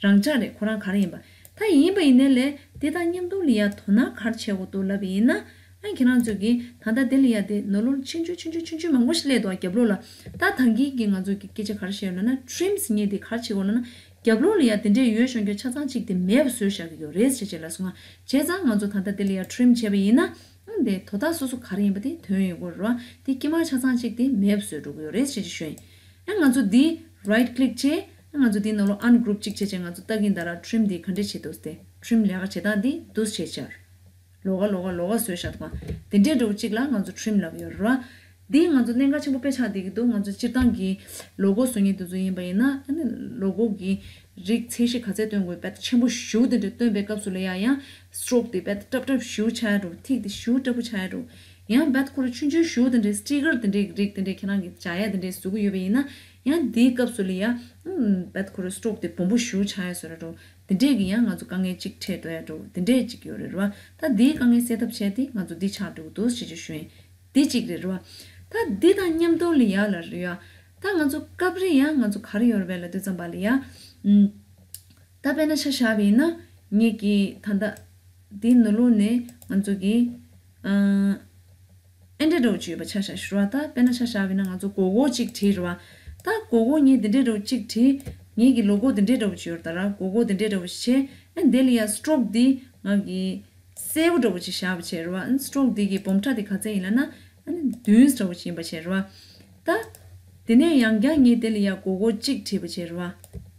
རང་འཇགས་རེད། ཁོ་རང་ག་རེ་ཡིན་པ། ད་ཡིན་པ་ཡིན་ནའི་ལས་དེ་དང་མཉམ་དུ་ལ་ཡ་དོ་སྣང་ག་རེ་བྱེད་དགོས་འདུག་ལབ་པ་ཡིན་ན། ཨ་ཁྱེད་རང་ཚོས་ཀྱིས་ད་ལྟ་དེ་ལ་ཡ་དེ་ནོར་ལུག་ཆུང་ཆུང་ཆུང་ཆུང་ཆུང་ཆུང་མང་པོ་ཞིག་སླེབས་འདུག་རྒྱབ་ལོགས་ལ། ད་ད་གིན་གྱི་ང་ཚོས་ཀྱི་སྐད་ཆ་ག་རེ་བཤད་ཡོད་ལབ་ན། trim ཟེར་མཁན་དེ་ག་རེ་བྱེད་དགོས་ལབ་ན། རྒྱབ་ལོགས་ལ་ཡ་དེ་འདྲས་ཡོད་ཤོང་རྒྱུ་ཆ་ཚང་གཅིག་དེ་མེད་པ་བཟོས་བཞག་གི་ཡོད་རེད་ཟེར་བྱས་ལབ་སོང་ང་། བྱས་ཙང་ང་ཚོ་ད་ལྟ་དེ་ལ་ཡ་trim བྱས་པ་ཡིན་ན། ཨང་དེ་དོ་བདག་སོ་སོ་ག་རེ་ཡིན་པ་དེ་ཐོན་ཡོང་གི་རེད་བ། དེ་དཀྱིལ་མ་ཆ་ཚང་གཅིག་དེ་མེད་པ་བཟོས་འགྲོ་གི་ཡོད་རེད་ཟེར་གྱི་ཞུ་ཡིན། ཨ་ང་ཚོ་འདི་right click བྱས། ཨ་ང་ཚོ་འདི་ནང་ལོགས་ungroup གཅིག་བྱས་བྱས་ང་ཚོ་ལྟ་གིན་ད་ར་trim འདི་ག་འདྲས་བྱེད་འདུག་སྟེ། trim ལས་ཀ་བྱེད་སྟངས་འདི་འདུག་བྱས་ཆར། ལོགས་ཀ་ལོགས་ཀ་ལོགས་ཀ་བཟོས་བཞག་འདུག་ག་དེ་འདྲས་འདྲ་བོ་གཅིག་ལ་ང་ཚོ་trim ལབ་ཀྱི་ཡོད་རེད་བ། འདི་ང་ཚོ་གནད་འགག་ཆེན་པོ་དཔེ་ཆགས་བསྡད་ཀྱི་འདུག་ང་ཚོ་སྤྱིར་བཏང་གི་logo བཟོ་མཁན་དེ་ཚོ་ཡིན་པ་ཡིན་ན། ཨ་ནི་logo གི་རིགས་ཚད་གཞི་ག་ཚད་སྟོན་དགོས་དཔེ་ཆེན་པོ་ཞེ་པོ་དེ་འདྲ་སྟོན་པའི་སྐབས་སུ་ལ་ཡ་ཡང་stroke དེ་དཔེ་སྲབ་སྲབ་ཞེ་པོ་ཆགས་ཡ་འགྲོ། ཐིག་དེ་ཞེ་པོ་སྲབ་པོ་ཆགས་ཡ་འགྲོ། ཡང་དཔེ་ཁོ་རང་ཆུང་ཆུང་ཞེ་པོ་དེ་འདྲའི་sticker དེ་འདྲའི་རིགས་དེ་འདྲའི་ཁྱེད་རང་གིས་སྦྱར་ཡ་དེ་འདྲའི་བཟོ་གི་ཡོད་པ་ཡིན་ན། ཡང་དེའི་སྐབས་སུ་ལ་ཡ་ཨུམ་དཔེ་ཁོ་རང་stroke དེ་སྦོམ་པོ་ཞེ་པོ་ཆགས་ཡ་བཟོ་འདྲ་འགྲོ། དེ་འདྲས་ཀྱི་ཡང་ང་ཚོ་དཀའ་ངལ་གཅིག་འཕྲད་འགྲོ་ཡ་འགྲོ། དེ་འདྲས་གཅིག་ཡོད་རེད་རེད་བ། ད་དེའི་དཀའ་ངལ་སེལ་ཐབས་བྱས་ཏེ་ང་ཚོ་འདི་ཆགས་འགྲོ་གི་འདུག་ཞེས་ཅིག་ཞུ་ཡིན། དེ་གཅིག་རེད་རེད་བ། ད་འདི་དང་མཉམ་དུ་ལ་ཡ་ལ་རེད་ཡ། ད་ང་ཚོ་སྐབས་རེ་ཡང་ང་ཚོ་ག་རེ་ཡོད་རེད་བས་ལབ་དུས་ཙམ་པ་ལ་ཡ། ཨུམ། ད་དཔེར་ན་ཆ་བཞག་པ་ཡིན་ན། ངེད་ཀྱིས་ད་ལྟ་འདི་ནང་ལོགས་ནས་ང་ཚོ་གི་ཨ་ཨེ་འདྲ་འདྲ་བོ་ཅིག་ཡོད་པ་ཆ་བཞག་ཞུ་ར། ད་དཔེར་ན་ཆ་བཞག་པ་ཡིན་ན་ང་ཚོ་སྒོར་སྒོར་གཅིག་བྲིས་རེད་བ། ད་སྒོར་སྒོར་ངས་འདི་འདྲ་འདྲ་བོ་གཅིག་བྲིས། ངེད་ཀྱི་logo འདི་འདྲ་འདྲ་བོ་ཅིག་ཡོད་རེད་ད་ར། སྒོར་སྒོར་འདི་འདྲ་འདྲ་བོ་ཞིག་བྱས། ཨ་འདི་ལ་ཡ་stroke འདི་ང་གི་གསལ་པོ་འདྲ་བོ་ཅིག་བཞག་པ་བྱས་རེད་བ། ཨ་stroke འདི་གི་སྦོམ་ཕྲ་དེ་ག་ཚད་ཡིན་ལབ་ན། ཨ་ནི་བདུན་འདྲ་བོ་ཅིག་ཡིན་པ་བྱས་རེད་བ། ད་དེ་ནས་ཡང་བསྐྱར་ངས་དེ་ལ་ཡ་སྒོར་སྒོར་གཅིག་བྲིས་པ་བྱས་རེད་བ།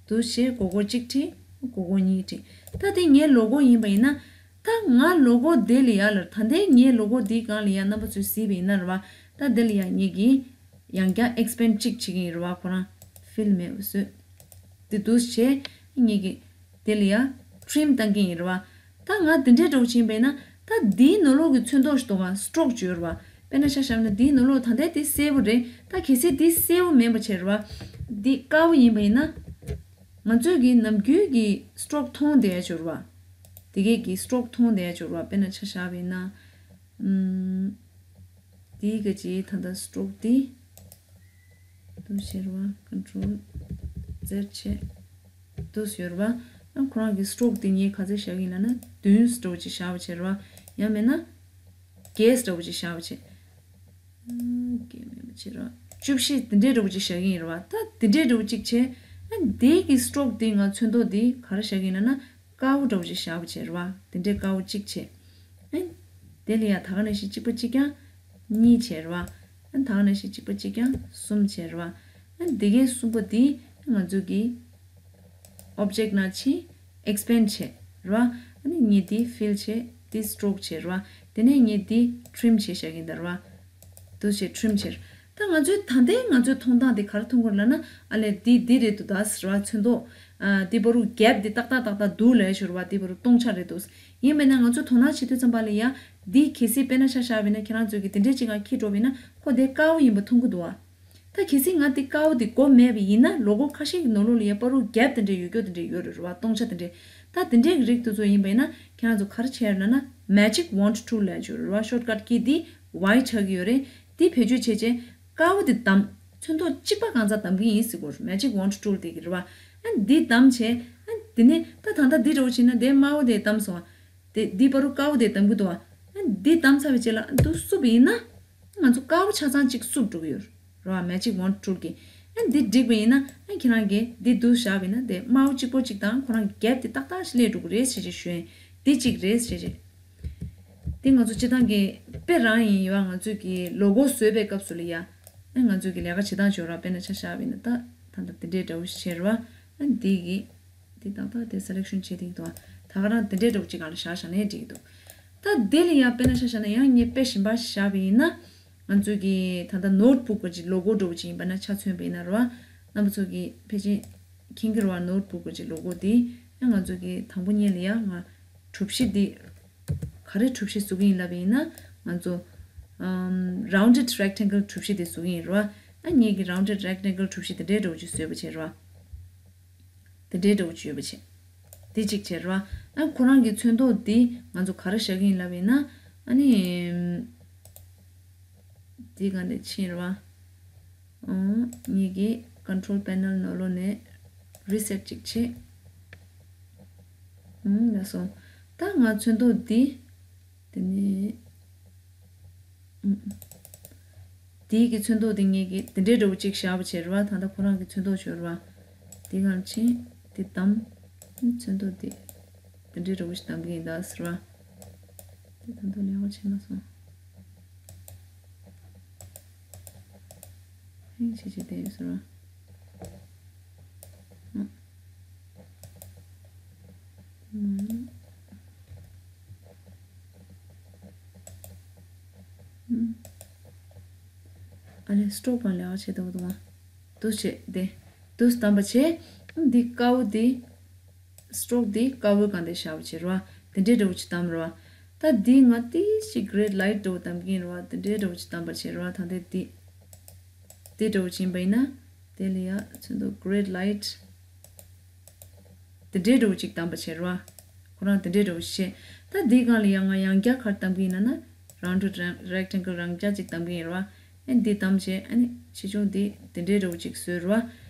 འདུག་བྱས་སྒོར་སྒོར་གཅིག་བྲིས། སྒོར་སྒོར་གཉིས་བྲིས། ད་དེ་ངའི་logo ཡིན་པ་ཡིན་ན། ད་ང་logo དེ་ལ་ཡ་ལ་ད་ལྟའི་ངའི་logo འདིའི་སྒང་ལ་ཡ་རྣམ་པ་ཚོས་གཟིགས་པ་ཡིན་ན་རེད་བ། ད་དེ་ལ་ཡ་ངེད་ཀྱིས་ཡང་བསྐྱར་expand གཅིག་བྱེད་ཀྱི་ཡིན་རེད་བ། ཁོ་རང་fill མེད་པ་བཟོས། དེ་འདུག་བྱས་ངེད་ཀྱིས་དེ་ལ་ཡ་trim བཏང་གི་ཡིན་རེད་བ། ད་ང་དེ་འདྲའི་འདྲ་བོ་བྱས་པས་ན། ད་འདིའི་ནང་ལོགས་ཀྱི་ཚོན་མདོག་ཞིག་འདུག་ག stroke ཅིག་ཡོད་རེད་བ། དཔེར་ན་ཆ་བཞག་ན་འདིའི་ནང་ལོགས་ད་ལྟའི་དེ་སེར་པོ་རེད། ད་གལ་སྲིད་འདི་སེར་པོ་མིན་པ་བྱས་རེད་བ། འདི་དཀར་པོ་ཡིན་པ་ཡིན་ན། ང་ཚོས་ཀྱི་ནམ་རྒྱུན་གྱི་stroke མཐོང་བསྡད་ཡ་ཅིག་ཡོད་རེད་བ། དེ་གས་ཀྱི་stroke མཐོང་བསྡད་ཡ་ཅིག་ཡོད་རེད་བ། དཔེར་ན་ཆ་བཞག་པ་ཡིན་ན། ཨུམ། དེའི་ག་ཅིག་ད་ལྟ་stroke དེ། འདུག་ཟེར་བ། Control Z བྱས། འདུག་ཟེར་བ། ཨ་ཁོ་རང་གི་stroke དེ་ངས་ག་ཚད་བཞག་གི་ཡིན་ལབ་ན་བདུན་འདྲ་བོ་ཅིག་བཞག་པ་བྱས་རེད་བ། ཡང་མིན་ན་བརྒྱད་འདྲ་བོ་ཅིག་བཞག་པ་བྱས། ཨ་བརྒྱད་མིན་པ་བྱས་རེད་བ། བཅུ་བཞི་དེ་འདྲའི་འདྲ་བོ་ཅིག་བཞག་གི་ཡིན་རེད་བ། ད་དེ་འདྲའི་འདྲ་བོ་ཅིག་བྱས། ཨ་དེ་གི་stroke དེ་ང་ཚོན་མདོག་དེ་ག་རེ་བཞག་གི་ཡིན་ལབ་ན། དཀར་པོ་འདྲ་བོ་ཅིག་བཞག་པ་བྱས་རེད་བ། དེ་འདྲའི་དཀར་པོ་གཅིག་བྱས། ཨེ། དེ་ལ་ཡང་ད་ག་ནང་བཞིན་གཅིག་པ་གཅིག་རྐྱང་གཉིས་བྱས་རེད་བ། ཨ་ད་ག་ནང་བཞིན་གཅིག་པ་གཅིག་རྐྱང་གསུམ་བྱས་རེད་བ། ཨ་འདི་གའི་གསུམ་པ་འདི་ང་ཚོ་གི་object ནང་ཕྱིན་expand བྱས་རེད་བ། ཨ་ནི་ངས་འདི་fill བྱས། འདི་stroke བྱས་རེད་བ། དེ་ནས་ངས་འདི་trim བྱས་བཞག་གིན་ད་རེད་བ། འདུག་བྱས་trim བྱས། ད་ང་ཚོའི་ད་ལྟའི་ང་ཚོའི་མཐོང་སྟངས་དེ་ག་རེ་མཐོང་གི་རེད་ལབ་ན། ཨ་ལས་འདི་འདི་རེད་འདུག་ད་ཟེར་བ། ཚོན་མདོག་ཨ་འདི་བར་དུ་gap འདི་ཏག་ཏག་ཏག་ཏག་འདུག་ལབ་ཞོར་བ། འདི་བར་དུ་སྟོང་ཆ་རེད་འདུག་ཡིན་པས་ན་ང་ཚོས་དོ་སྣང་བྱེད་དུས་ཙམ་པ་ལ་ཡ། འདི་གལ་སྲིད་དཔེར་ན་ཆ་བཞག་པ་ཡིན་ན། ཁྱེད་རང་ཚོས་ཀྱི་དེ་འདྲས་ཅིག་ང་འཁྱེར་འགྲོ་བ་ཡིན་ན། ཁོ་དེ་དཀར་པོ་ཡིན་པ་མཐོང་གི་འདུག་བ། ད་གལ་སྲིད་ང་འདི་དཀར་པོ་འདི་དགོས་མེད་པ་ཡིན་ན། ལོ་གོ་ཁ་ཤས་ཀྱི་ནང་ལོགས་ལ་ཡ་བར་དུ་gap དེ་འདྲས་ཡོད་རྒྱུ་དེ་འདྲས་ཡོད་རེད་རེད་བ། སྟོང་ཆ་དེ་འདྲས། ད་དེ་འདྲས་ཀྱི་རིགས་དེ་ཚོ་ཡིན་པ་ཡིན་ན། ཁྱེད་རང་ཚོ་ག་རེ་བྱས་ཡོད་ལབ་ན། Magic Wand Tool ལབ་ཡོད་རེད་བ། Shortcut key འདི་Y ཆགས་ཀྱི་ཡོད་རེད། འདི་བེད་སྤྱོད་བྱས་བྱས་དཀར་པོ་འདི་བསྡམས། ཚོན་མདོག་གཅིག་པ་གང་ཚང་བསྡམ་གྱི་ཡིན་ཟེར་གོ། Magic Wand Tool དེ་གི་རེད་བ། ཨ་འདི་བསྡམས་བྱས། ཨ་འདི་ནས་ད་ད་ལྟ་འདི་འདྲ་བོ་བྱས་ན་དེ་དམར་པོ་དེ་བསྡམས་སོང་བ། དེ་འདི་བར་དུ་དཀར་པོ་དེ་བསྡམ་གྱི་འདུག་བ། ཨ་འདི་བསྡམས་ཚར་བའི་རྗེས་ལ་འདུག་བསུབས་པ་ཡིན་ན། ང་ཚོ་དཀར་པོ་ཆ་ཚང་གཅིག་བསུབས་འགྲོ་གི་ཡོད་རེད་བ། Magic Wand Tool གིས། ཨ་འདི་བསྒྲིགས་པ་ཡིན་ན། ཨ་ཁྱེད་རང་གིས་འདི་འདུག་བཞག་པ་ཡིན་ན། དེ་དམར་པོ་གཅིག་པོ་གཅིག་དང་ཁོ་རང་གི་gap དེ་ཏག་ཏག་ཞིག་སླེབས་འགྲོ་གི་རེད་ཟེར་བྱས་ཞུ་ཡིན། འདི་གཅིག་རེད་ཟེར་བྱས། དེ་ང་ཚོ་སྤྱིར་བཏང་གི་དཔེ་རང་ཡིན་ཡོད། ང་ཚོས་ཀྱི་ལོ་གོ་བཟོས་པའི་སྐབས་སུ་ལ་ཡ། ཨ་ང་ཚོས་ཀྱི་ལས་ཀ་བྱེད་སྟངས་ཅིག་ཡོད་ར། དཔེར་ན་ཆ་བཞག་པ་ཡིན་ན། ད་ད་ལྟ་དེ་འདྲའི་འདྲ་བོ་ཞིག་བྱས་རེད་བ། ཨ་འདི་གི་འདི་ཏག་ཏག་དེ་selection བྱེད་ཐིག་འདུག་ད་ག་རང་དེ་འདྲའི་འདྲ་བོ་ཅིག་སྒང་ལ་བཞག་བཞག་ནའི་འགྲིག་གི་འདུག་ད་དེ་ལ་ཡ་དཔེར་ན་ཆ་བཞག་ན། ཡང་ངས་དཔེ་གཞན་པ་ཞིག་བཞག་པ་ཡིན་ན། ང་ཚོས་ཀྱི་ད་ལྟ་notebook གི་ཅིག་ལོ་གོ་འདྲ་བོ་ཅིག་ཡིན་པ་ན་ཆ་མཚོན་པ་ཡིན་ན་རེད་བ། རྣམ་པ་ཚོ་གི་ཕལ་ཆེར་མཁྱེན་གྱི་རེད་བ། notebook གི་ཅིག་ལོ་གོ་དེ། ཡང་ང་ཚོ་གི་དང་པོ་ཉིད་ལ་ཡ་ང་གྲུ་བཞི་འདི། ག་རེ་གྲུ་བཞི་བཟོ་གི་ཡིན་ལབ་པ་ཡིན་ན། ང་ཚོ་ཨམ་rounded rectangle གྲུ་བཞི་དེ་བཟོ་གི་ཡིན་རེད་བ། ཨ་ངེད་ཀྱི་rounded rectangle གྲུ་བཞི་དེ་འདྲའི་འདྲ་བོ་ཅིག་བཟོས་པ་བྱས་རེད་བ། དེ་འདྲའི་འདྲ་བོ་ཅིག་ཡོད་པ་བྱས། དེ་གཅིག་བྱས་རེད་བ། ཨ་ཁོ་རང་གི་ཚོན་མདོག་འདི་ང་ཚོ་ག་རེ་བཞག་གི་ཡིན་ལབ་ཡིན་ན། ཨ་ནི། འདི་ག་ནས་ཕྱིན་རེད་བ། ཨང་། ངེད་ཀྱི་control panel ནང་ལོགས་ནས་reset གཅིག་བྱེད། ཨང་། ལགས་སོ། ད་ང་ཚོན་མདོག་འདི། དེ་ནས། ཨང་། འདི་གི་ཚོན་མདོག་འདི་ངེད་ཀྱི་དེ་འདྲའི་འདྲ་བོ་གཅིག་བཞག་པ་བྱས་རེད་བ། ད་ལྟ་ཁོ་རང་གི་ཚོན་མདོག་ཅིག་ཡོད་རེད་བ། འདི་ག་ནས་ཕྱིན། འདི་བདམས། ཚོན་མདོག་འདི། དེ་འདྲའི་འདྲ་བོ་ཞིག་བདམས་ཀྱི་ཡིན་ད་ཟེར་བ། དེ་ད་དུང་ལེགས་པོ་བྱས་མ་སོང་། ཧེང་བྱས་བྱས་བསྡད་ཡོད་ཟེར་བ། ཨ། ཨ་ལས་སྟྲོག་པ་ལེགས་པོ་བྱས་འདུག་འདུག་ཨ། འདུག་བྱས་བསྡད། འདུག་བདམས་པ་བྱས། འདི་དཀར་པོ་འདི། སྟྲོག་འདི་དཀར་པོའི་སྒང་དེ་བཞག་པ་བྱས་རེད་བ། དེ་འདྲའི་འདྲ་བོ་ཅིག་བདམས་རེད་བ། ད་འདི་ང་ཏིས་ཅིག་great light འདྲ་བོ་བདམས་ཀྱི་ཡིན་རེད་བ། དེ་འདྲའི་འདྲ་བོ་ཅིག་བདམས་པ་བྱས་རེད་བ། ད་འདི་འདི། དེ་འདྲ་བོ་ཅིག་ཡིན་པ་ཡིན་ན། དེ་ལ་ཡ་ཚོན་མདོག་great light དེ་འདྲའི་འདྲ་བོ་ཅིག་བདམས་པ་བྱས་རེད་བ། ཁོ་རང་དེ་འདྲའི་འདྲ་བོ་ཞིག་བྱས། ད་འདིའི་སྒང་ལ་ཡ་ང་ཡང་བསྐྱར་ག་རེ་བདམས་ཀྱི་ཡིན་ན་ན། rounded rectangle རང་རྐྱ་ཅིག་བདམས་ཀྱི་ཡིན་རེད་བ། ཨ་འདི་བདམས་བྱས་ཨ་ནི་ཆེ་ཆུང་འདི་དེ་འདྲའི་འདྲ་བོ་ཅིག་བཟོས་རེད་བ།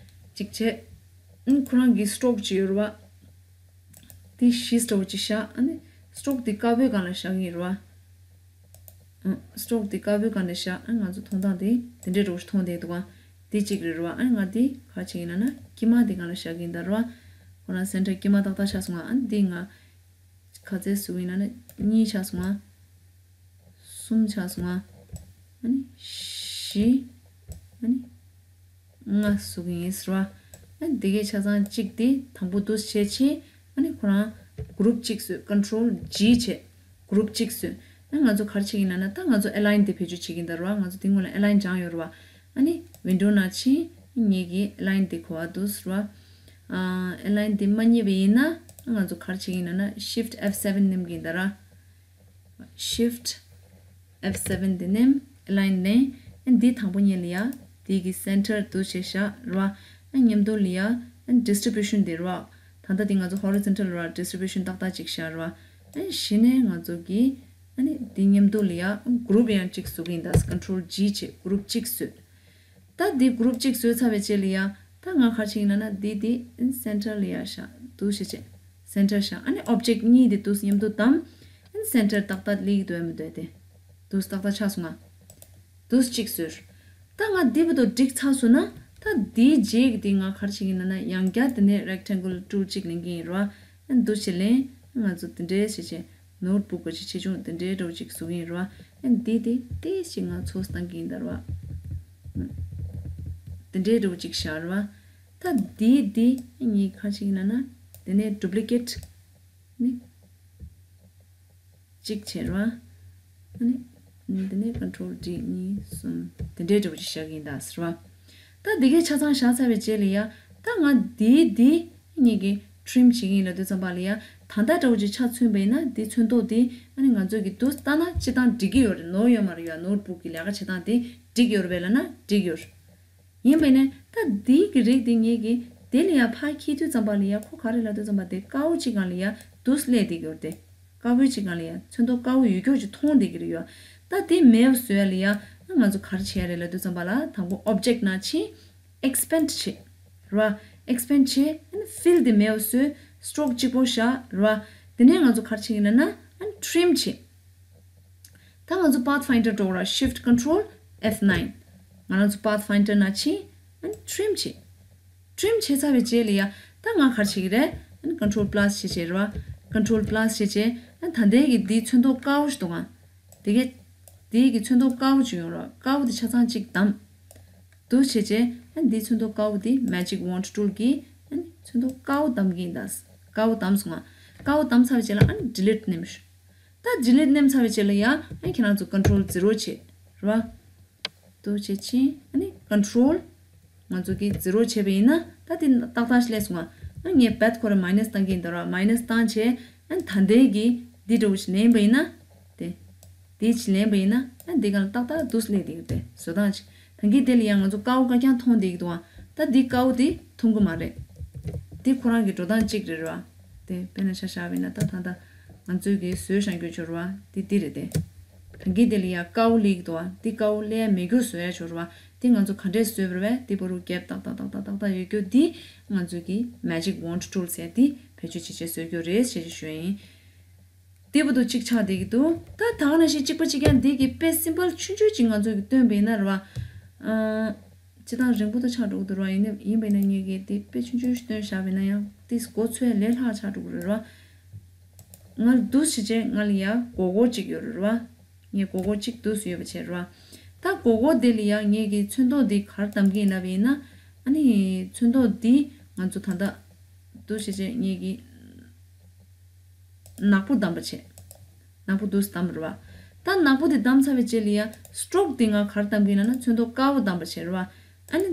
ཅིག་བྱས། ཨ་ཁོ་རང་གི་སྟྲོག་ཅིག་ཡོད་རེད་བ། དེ་བཞི་འདྲ་བོ་ཅིག་བཞག་ཨ་ནི་སྟྲོག་དེ་དཀར་པོའི་སྒང་ལ་བཞག་གི་ཡིན་རེད་བ། ཨ་སྟྲོག་དེ་དཀར་པོའི་སྒང་ལ་བཞག་ཨ་ང་ཚོ་མཐོང་སྟངས་དེ་དེ་འདྲའི་འདྲ་བོ་ཞིག་མཐོང་བསྡད་འདུག་ག་དེ་གཅིག་རེད་རེད་བ། ཨ་ནི་ང་དེ་ག་རེ་བྱེད་ཀྱི་ཡིན་ན་ན་དཀྱིལ་མ་དེ་སྒང་ལ་བཞག་གི་ཡིན་ད་རེད་བ། ཁོ་རང་center དཀྱིལ་མ་ཏག་ཏག་ཆགས་སོང་ང་། ཨ་ནི་དེ་ང་ག་ཚད་བཟོ་གི་ཡིན་ན་ན་གཉིས་ཆགས་སོང་ང་། གསུམ་ཆགས་སོང་ང་། ཨ་ནི་བཞི། ཨ་ནི་ལྔ་བཟོ་གི་ཡིན་ཟེར་བ། ཨ་ནི་དེ་གའི་ཆ་ཚང་གཅིག་དེ་དང་པོ་འདུག་བྱས་ཕྱིན། ཨ་ནི་ཁོ་རང་group གཅིག་བཟོས། control G བྱས། group གཅིག་བཟོས། ཨ་ང་ཚོ་ག་རེ་བྱེད་ཀྱི་ཡིན་ན་ན་ད་ང་ཚོ་align དེ་བེད་སྤྱོད་བྱེད་ཀྱི་ཡིན་ད་རེད་བ། ང་ཚོ་དེ་སྔོན་ལ་align སྦྱངས་ཡོད་རེད་བ། ཨ་ནི་window ནང་ཕྱིན། ངེད་ཀྱི་align དེ་གོ་བ་འདུག་ཟེར་བ། ཨ་align དེ་མ་རྙེད་པ་ཡིན་ན་ང་ཚོ་ག་རེ་བྱེད་ཀྱི་ཡིན་ན་ན shift F seven མནན་གྱི་ཡིན་ད་ར། shift F seven དེ་ནས་align ནས་ཨ་འདི་དང་པོ་ཉིད་ལ་ཡ། དེ་གི་center འདུག་བྱས་བཞག་རེད་བ། ཨ་མཉམ་དུ་ལ་ཡ་ཨ་distribution དེ་རེད་བ། ད་ལྟ་དེ་ང་ཚོ་horizontal རེད་བ། distribution ཏག་ཏག་ཅིག་བཞག་རེད་བ། ཨ་གཞི་ནས་ང་ཚོ་གི་ཨ་ནི་དེ་མཉམ་དུ་ལ་ཡ་group ཡང་གཅིག་བཟོ་གི་ཡིན་ད། control G བྱས་group གཅིག་བཟོས། ད་འདི་group གཅིག་བཟོས་ཚར་བའི་རྗེས་ལ་ཡ། ད་ང་ག་རེ་བྱེད་ཀྱི་ཡིན་ན་ན་འདི་འདི་center ལ་ཡ་བཞག་འདུག་བྱས་བྱས། center བཞག་ཨ་ནི་object གཉིས་དེ་འདུག་མཉམ་དུ་བདམས། ཨ་ནི་center ཏག་ཏག་ལེགས་འདུག་ཨ་མི་འདུག་དེ། འདུག་ཏག་ཏག་ཆགས་སོང་ང་། འདུག་གཅིག་བཟོས། ད་ང་འདི་བར་དུ་འགྲིག་ཚར་སོང་ན། ད་འདིའི་རྗེས་ཀྱི་འདི་ང་ག་རེ་བྱེད་ཀྱི་ཡིན་ན་ན་ཡང་བསྐྱར་དེ་ནས་rectangle tool གཅིག་ལེན་གྱི་ཡིན་རེད་བ། ཨ་ནི་འདུག་བྱས་ལེན། ང་ཚོ་དེ་འདྲའི་བྱས་བྱས། notebook ག་ཅིག་ཆེ་ཆུང་དེ་འདྲའི་འདྲ་བོ་ཅིག་བཟོ་གི་ཡིན་རེད་བ། ཨ་འདི་དེ་ཏོག་ཙམ་ང་ཚོས་བཏང་གི་ཡིན་ད་རེད་བ། དེ་འདྲའི་འདྲ་བོ་ཅིག་བཞག་རེད་བ། ད་འདི་འདི་ངས་ག་ཅིག་ཡིན་ན་ན། དེ་ནས་duplicate ནི་གཅིག་བྱས་རེད་བ། ཨ་ནི་དེ་ནས་control D གཉིས་གསུམ་དེ་འདྲའི་འདྲ་བོ་ཅིག་བཞག་གི་ཡིན་ད་ཟེར་བ། ད་འདི་གའི་ཆ་ཚང་བཞག་ཚར་བའི་རྗེས་ལ་ཡ། ད་ང་འདི་འདི་གཉིས་ཀྱི་trim བྱེད་ཀྱི་ཡིན་ལབ་དུས་ཙམ་པ་ལ་ཡ། ད་ལྟ་འདྲ་བོ་ཅིག་ཆ་མཚོན་པ་ཡིན་ན་འདི་ཚོན་མདོག་འདི་ཨ་ནི་ང་ཚོས་ཀྱི་འདུག་ལྟ་ན་སྤྱིར་བཏང་འགྲིག་གི་ཡོད་རེད། ནོར་ཡོད་མ་རེད་ཡ། notebook གི་ལས་ཀ་བྱེད་སྟངས་འདི་འགྲིག་ཡོད་རེད་པས་ལབ་ན་འགྲིག་ཡོད་རེད། ཡིན་པ་ཡིན་ན་ད་འདི་གི་རིགས་འདི་ངེད་ཀྱི་དེ་ལ་ཡ་ཕར་འཁྱེར་དུས་ཙམ་པ་ལ་ཡ་ཁོ་ག་རེ་ལབ་དུས་ཙམ་པ་དེ་དཀར་པོ་གཅིག་སྒང་ལ་ཡ་འདུག་སླེབས་བསྡད་ཀྱི་ཡོད་རེད་དེ། དཀར་པོའི་གཅིག་སྒང་ལ་ཡ་ཚོན་མདོག་དཀར་པོ་ཡོད་ཀྱོག་ཅིག་མཐོང་བསྡད་ཀྱི་རེད་ཡ། ད་དེ་མེད་པ་བཟོ་ཡ་ལ་ཡ་ང་ཚོ་ག་རེ་བྱེད་ཡ་རེད་ལབ་དུས་ཙམ་པ་ལ་དང་པོ་object ནང་ཕྱིན། expand བྱེད། རེད་བ། expand བྱེད། ཨ་ནི་fill དེ་མེད་པ་བཟོས། stroke གཅིག་པོ་བཞག་རེད་བ། དེ་ནས་ང་ཚོ་ག་རེ་བྱེད་ཀྱི་ཡིན་ན་ན་ཨ་ནི་trim བྱེད། ད་ང་ཚོ་Pathfinder འགྲོ་ར། Shift Control F nine། ང་རང་ཚོ་Pathfinder ནང་ཕྱིན། ཨ་ནི་trim བྱེད། trim བྱས་ཚར་བའི་རྗེས་ལ་ཡ། ད་ང་ག་རེ་བྱེད་ཀྱི་རེད། ཨ་ནི་Control Plus བྱས་བྱས་རེད་བ། Control Plus བྱས་བྱས། ཨ་ནི་ད་ལྟའི་གི་འདིའི་ཚོན་མདོག་དཀར་པོ་ཞིག་འདུག་ག་དེ་གས། དེའི་གི་ཚོན་མདོག་དཀར་པོ་ཅིག་ཡོང་ར། དཀར་པོ་དེ་ཆ་ཚང་གཅིག་བདམས། འདུག་བྱས་བྱས། ཨ་ནི་འདིའི་ཚོན་མདོག་དཀར་པོ་དེ་Magic Wand Tool གིས་ཨ་ནི་ཚོན་མདོག་དཀར་པོ་བདམས་ཀྱི་ཡིན་ད། དཀར་པོ་བདམས་སོང་ང་། དཀར་པོ་བདམས་ཚར་བའི་རྗེས་ལ་ཨ་ནི་Delete མནན་ཤོག་ད་Delete མནན་ཚར་བའི་རྗེས་ལ་ཡ། ཨ་ནི་ཁྱེད་རང་ཚོ་Control Zero བྱེད། རེད་བ། འདུག་བྱས་ཕྱིན། ཨ་ནི་Control། ང་ཚོ་གིས་Zero བྱས་པ་ཡིན་ན་ད་དེ་ཏག་ཏག་ཞིག་སླེབས་སོང་ང་། ཨ་ངས་Path ཁོ་ར་minus བཏང་གི་ཡིན་ད་ར། minus བཏང་བྱས། ཨ་ནི་ད་ལྟའི་གི་འདི་འདྲ་བོ་ཞིག་ལེན་པ་ཡིན་ན། དེ། འདི་ཞིག་ལེན་པ་ཡིན་ན་ཨ་འདི་གང་ཏག་ཏག་འདུག་སླེབས་བསྡད་ཀྱི་རེད། བཟོ་སྟངས་ཅིག་ད་ ད་གིན་དེ་ལ་ཡང་ང་ཚོ་དཀར་པོ་དཀར་རྐྱང་མཐོང་བསྡད་ཀྱི་འདུག་ཨ། ད་འདི་དཀར་པོ་དེ་མཐོང་གི་མ་རེད། འདི་ཁོ་རང་གི་འགྲོ་སྟངས་གཅིག་རེད་ར། དེ་དཔེར་ན་ཆ་བཞག་པ་ཡིན་ན་ད་ད་ད་ང་ཚོས་གི་བཟོས་བཞག་རྒྱུ་བྱོས་ར། འདི་འདི་རེད་དེ། ད་གིན་དེ་ལ་ཡང་དཀར་པོ་སླེབས་ཀྱི་འདུག་ཨ། འདི་དཀར་པོ་སླེབས་ཡ་མེད་རྒྱུ་བཟོ་ཡ་བྱོས་ར། འདི་ང་ཚོ་ག་འདྲས་བཟོས་པ་རེད་པས། འདི་བར་དུ་གེབ་ཏག་ཏག་ཏག་ཏག་ཏག་ཏག་ཡོད་རྒྱུ་འདི་ང་ཚོས་གི་magic wand tool ཟེར་འདི་བེད་སྤྱོད་བྱེད་བྱེད་བཟོས་རྒྱུ་རེད་ཞེས་ཞུ་ཡ་ཡིན། དེ་བར་དུ་གཅིག་ཆགས་བསྡད་ཀྱི་འདུག་ད་ད་ག་ནང་བཞིན་གཅིག་པ་གཅིག་རྐྱང་འདི་གི་དཔེ་སིམ་པལ་ཆུང་ཆུང་ཅིག་ང་ཚོ་གི་སྟོན་པ་ཡིན་ན་རེད་བ། ཨ། སྤྱིར་བཏང་རིང་པོ་དུ་ཆགས་འགྲོ་གི་འདུག་རེད་བ། ཡིན་ན་ཡིན་པ་ཡིན་ན་ངས་གི་དེ་དཔེ་ཆུང་ཆུང་ཞིག་སྟོན་བཞག་པ་ཡིན་ན་ཡང་དེ་མགོ་ཚོས་ལས་སླ་ཆགས་འགྲོ་གི་རེད་བ། ང་ལ་འདུག་བྱས་རྗེས་ང་ལ་ཡ་སྒོར་སྒོར་གཅིག་ཡོད་རེད་བ། ངས་སྒོར་སྒོར་གཅིག་འདུག་ཡོད་པ་བྱས་རེད་བ། ད་སྒོར་སྒོར་དེ་ལ་ཡ་ངས་གི་ཚོན་མདོག་འདི་ག་རེ་བདམས་ཀྱི་ཡིན་ལབ་པ་ཡིན་ན། ཨ་ནི་ཚོན་མདོག་འདི་ང་ཚོ་ད་ལྟ་འདུག་བྱས་རྗེས་ངས་གི་ནག་པོ་བདམས་པ་བྱས། ནག་པོ་འདུག་བདམས་རེད་བ། ད་ནག་པོ་དེ་བདམས་ཚར་བའི་རྗེས་ལ་ཡ་སི་ཊོག་དེ་ང་ག་རེ་བདམས་ཀྱི་ཡིན་ལབ་ན་ཚོན་མདོག་དཀར་པོ་བདམས་པ་བྱས་རེད་བ། ཨ་ནི་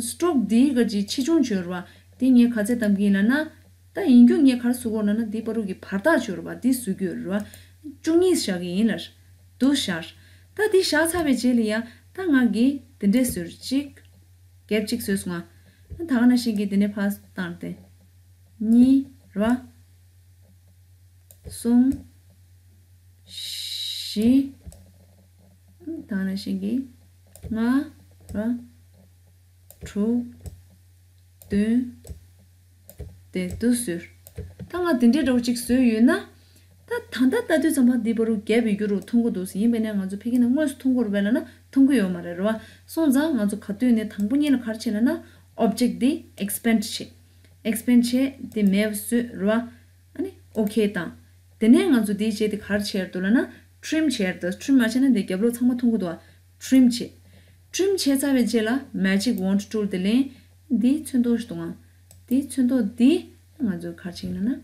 སི་ཊོག་དེའི་ག་ཅིག་ཆེ་ཆུང་བྱས་རེད་བ། དེ་ངས་ག་ཚད་བདམས་ཀྱི་ཡིན་ལབ་ན། ད་ཡིན་རྒྱུ་ངས་ག་རེ་བཟོ་དགོས་ལབ་ན་དེའི་བར་དུ་གི་བར་ཐག་བྱས་རེད་བ། དེ་བཟོ་རྒྱུ་རེད་བ། བཅུ་གཉིས་བཞག་གི་ཡིན་ལབ། འདུག་བཞག་ད་དེ་བཞག་ཚར་བའི་རྗེས་ལ་ཡ་ད་ང་གིས་དེ་འདྲས་བཟོས་གཅིག་གེབ་གཅིག་བཟོས་སོང་ང་། ད་ག་ནང་བཞིན་གྱི་དེ་ནས་ཕར་བཏང་སྟེ། གཉིས་རེད་བ། གསུམ། བཞི། ད་ག་ནང་བཞིན་གྱི་ལྔ་རེད་བ། དྲུག་བདུན། དེ་འདུག་བཟོས། ད་ང་དེ་འདྲའི་འདྲ་བོ་གཅིག་བཟོས་ཡོད་ན། ད་ད་ལྟ་ལྟ་དུས་ཙམ་པ་འདི་བར་དུ་གེབ་ཡོད་རྒྱུ་རུ་མཐོང་གི་འདུག་ཟེར། ཡིན་པས་ན་ང་ཚོ་ཕ་གི་ནས་དངོས་སུ་མཐོང་གི་རེད་པས་ལབ་ན་མཐོང་གི་ཡོད་མ་རེད་རེད་བ། སོང་ཙང་ང་ཚོ་ག་དུས་ནས་དང་པོ་ཉིད་ལ་ག་རེ་བྱེད་ལབ་ན་ཨོབ་ཇེག་འདི་ཨེག་སི་པེན་ཌི་བྱེད། ཨེག་སི་པེན་ཌི་བྱེད་དེ་མེད་པ་བཟོས་རེད་བ། ཨ་ནི་ཨོ་ཁེ་བཏང་། དེ་ནས་ང་ཚོ་འདིའི་རྗེས་དེ་ག་རེ་བྱེད་དགོས་ལབ་ན་ཊི་རིམ་བྱེད་དགོས། ཊི་རིམ་མ་བྱས་ན་འདི་རྒྱབ་ལོགས་ཚང་མ་མཐོང་གི་འདུག་བ། ཊི་རིམ་བྱེད། ཊི་རིམ་བྱས་ཚར་བའི་རྗེས་ལ་magic wand tool དེ་ལེན། འདིའི་ཚོན་མདོག་ཞིག་འདུག་ཨང་། འདིའི་ཚོན་མདོག་འདི་ང་ཚོས་ག་རེ་བྱེད་ཀྱི་ཡིན་ལབ་ན་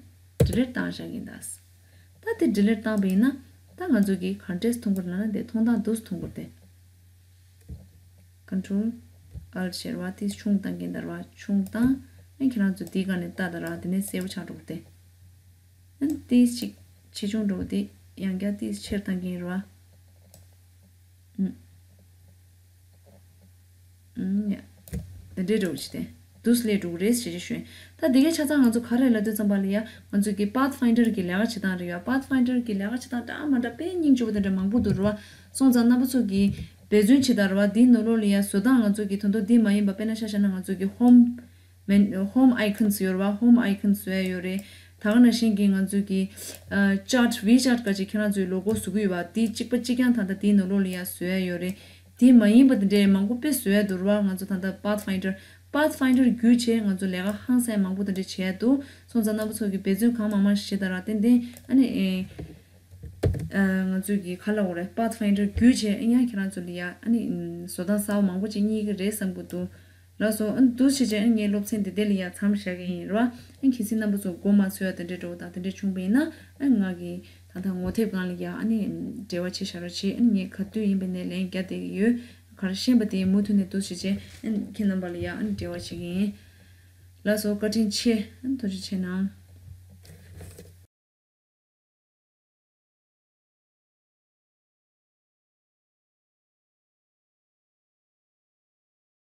ཌི་ལིཊ་བཏང་བཞག་གི་ཡིན་ད། ད་དེ་ཌི་ལིཊ་བཏང་པ་ཡིན་ན་ད་ང་ཚོ་གིས་ག་འདྲས་མཐོང་གི་རེད་ལབ་ན་འདི་མཐོང་སྟངས་འདུག་སེ་མཐོང་གི་རེད་དེ། Control Alt བྱས་རེད་བ། དེ་ཆུང་བཏང་གིན་ད་རེད་བ། ཆུང་བཏང་། ཨ་ཁྱེད་རང་ཚོ་དེའི་སྒང་ནས་ལྟ་ད་ར། དེ་ནས་གསལ་པོ་ཆགས་འགྲོ་གི་དེ། ཨ་ནི་ཏིས་ཅིག་ཆེ་ཆུང་འགྲོ་གི་དེ་ཡང་བསྐྱར་ཏིས་ཆེར་བཏང་གིན་རེད་བ། ཨུམ། ཨུམ་ཡ། དེ་འདྲའི་འགྲོ་གི་ཅི་དེ། འདུག་སེ་སླེབས་འགྲོ་གི་རེད་ཞེས་ཞུ་ཡིན། ད་དེ་གའི་ཆ་ཚང་ང་ཚོ་ག་རེ་ལབ་དུས་ཙམ་པ་ལ་ཡ་ང་ཚོ་གི་Pathfinder གི་ལས་ཀ་བྱེད་སྟངས་རེད་ཡ། Pathfinder གི་ལས་ཀ་བྱེད་སྟངས་འདྲ་མ་འདྲ་དཔེ་སྙིང་རྗེ་པོ་དེ་འདྲ་མང་པོ་འདུག་རེད་བ། སོང་ཙང་རྣམ་པ་ཚོ་གིས་འབད་བརྩོན་བྱེད་དང་རེད་བ། འདིའི་ནང་ལོགས་ལ་ཡ་བཟོ་སྟངས་ང་ཚོ་གི་དོན་དུ་འདི་མ་ཡིན་པ་དཔེར་ན་ཆ་བཞག་ན་ང་ཚོ་གི་Home མན། Home Icons ཡོད་རེད་བ། Home Icons བཟོ་ཡ་ཡོད་རེད། ད་ག་ནང་བཞིན་གྱི་ང་ཚོ་གི་ཨ། Chart V Chart ག་ཅིག་ཁྱེད་རང་ཚོའི་ལོ་གོ་བཟོ་གི་ཡོད་བ། དེ་གཅིག་པ་གཅིག་རྐྱང་ད་ལྟ་དེའི་ནང་ལོགས་ལ་ཡ་བཟོ་ཡ་ཡོད་རེད། དེ་མ་ཡིན་པ་དེ་འདྲའི་མང་པོ་དཔེ་བཟོ་ཡ་འདུག་རེད་བ། ང་ཚོ་ད་ལྟ་Pathfinder Pathfinder བརྒྱུད་བྱས་ང་ཚོ་ལས་ཀ་ཧང་སང་མང་པོ་དེ་འདྲ་བྱས་ཡ་འདུག་སོང་ཙང་རྣམ་པ་ཚོ་གི་འབད་བརྩོན་གང་མང་མང་ཞིག་བྱེད་དང་ར། ཏན་ཏན་ཨ་ནི་ཨེ། ང་ཚོས་གི་ག་ལབ་དགོས་རེད། Pathfinder བརྒྱུད་བྱས་ཨ་ཡང་ཁྱེད་རང་ཚོ་ལ་ཡ་ཨ་ནི་བཟོ་སྟངས་གསར་པ་མང་པོ་ཅིག་རྙེད་ཀྱི་རེད་བསམ་གི་འདུག་ལགས་སོ། ཨ་ནི་འདུག་སེ་བྱས་ཨ་ནི་ངའི་སློབ་ཚན་འདི་དེ་ལ་ཡ་མཚམས་བཞག་གི་ཡིན་རེད་བ། ཨ་ནི་གལ་སྲིད་རྣམ་པ་ཚོ་མགོ་མ་ཚོས་ཡ་དེ་འདྲའི་འགྲོ་བ་དང་དེ་འདྲའི་བྱུང་བ་ཡིན་ན་ཨ་ནི་ང་གི་ད་ལྟ་ངོ་དེབ་སྒང་ལ་ཡ་ཨ་ནི་འབྲེལ་བ་བྱེད་བཞག་རོགས་བྱེད། ཨ་ནི་ངས་ག་དུས་ཡིན་པ་ནས་ལན་རྒྱག་བསྡད་ཀྱི་ཡོད། ག་རེ་ཤེས་པ་དེ་མུ་མཐུད་ནས་འདུག་སེ་བྱས་ཨ་ནི་ཁྱེད་རྣམ་པ་ལ་ཡ་ཨ་ནི་འབྲེལ་བ་བྱེད་ཀྱི་ཡིན། ལགས་སོ། བཀའ་དྲིན་ཆེ། ཨ་ནི་ཐུགས་རྗེ་ཆེ་གནང་།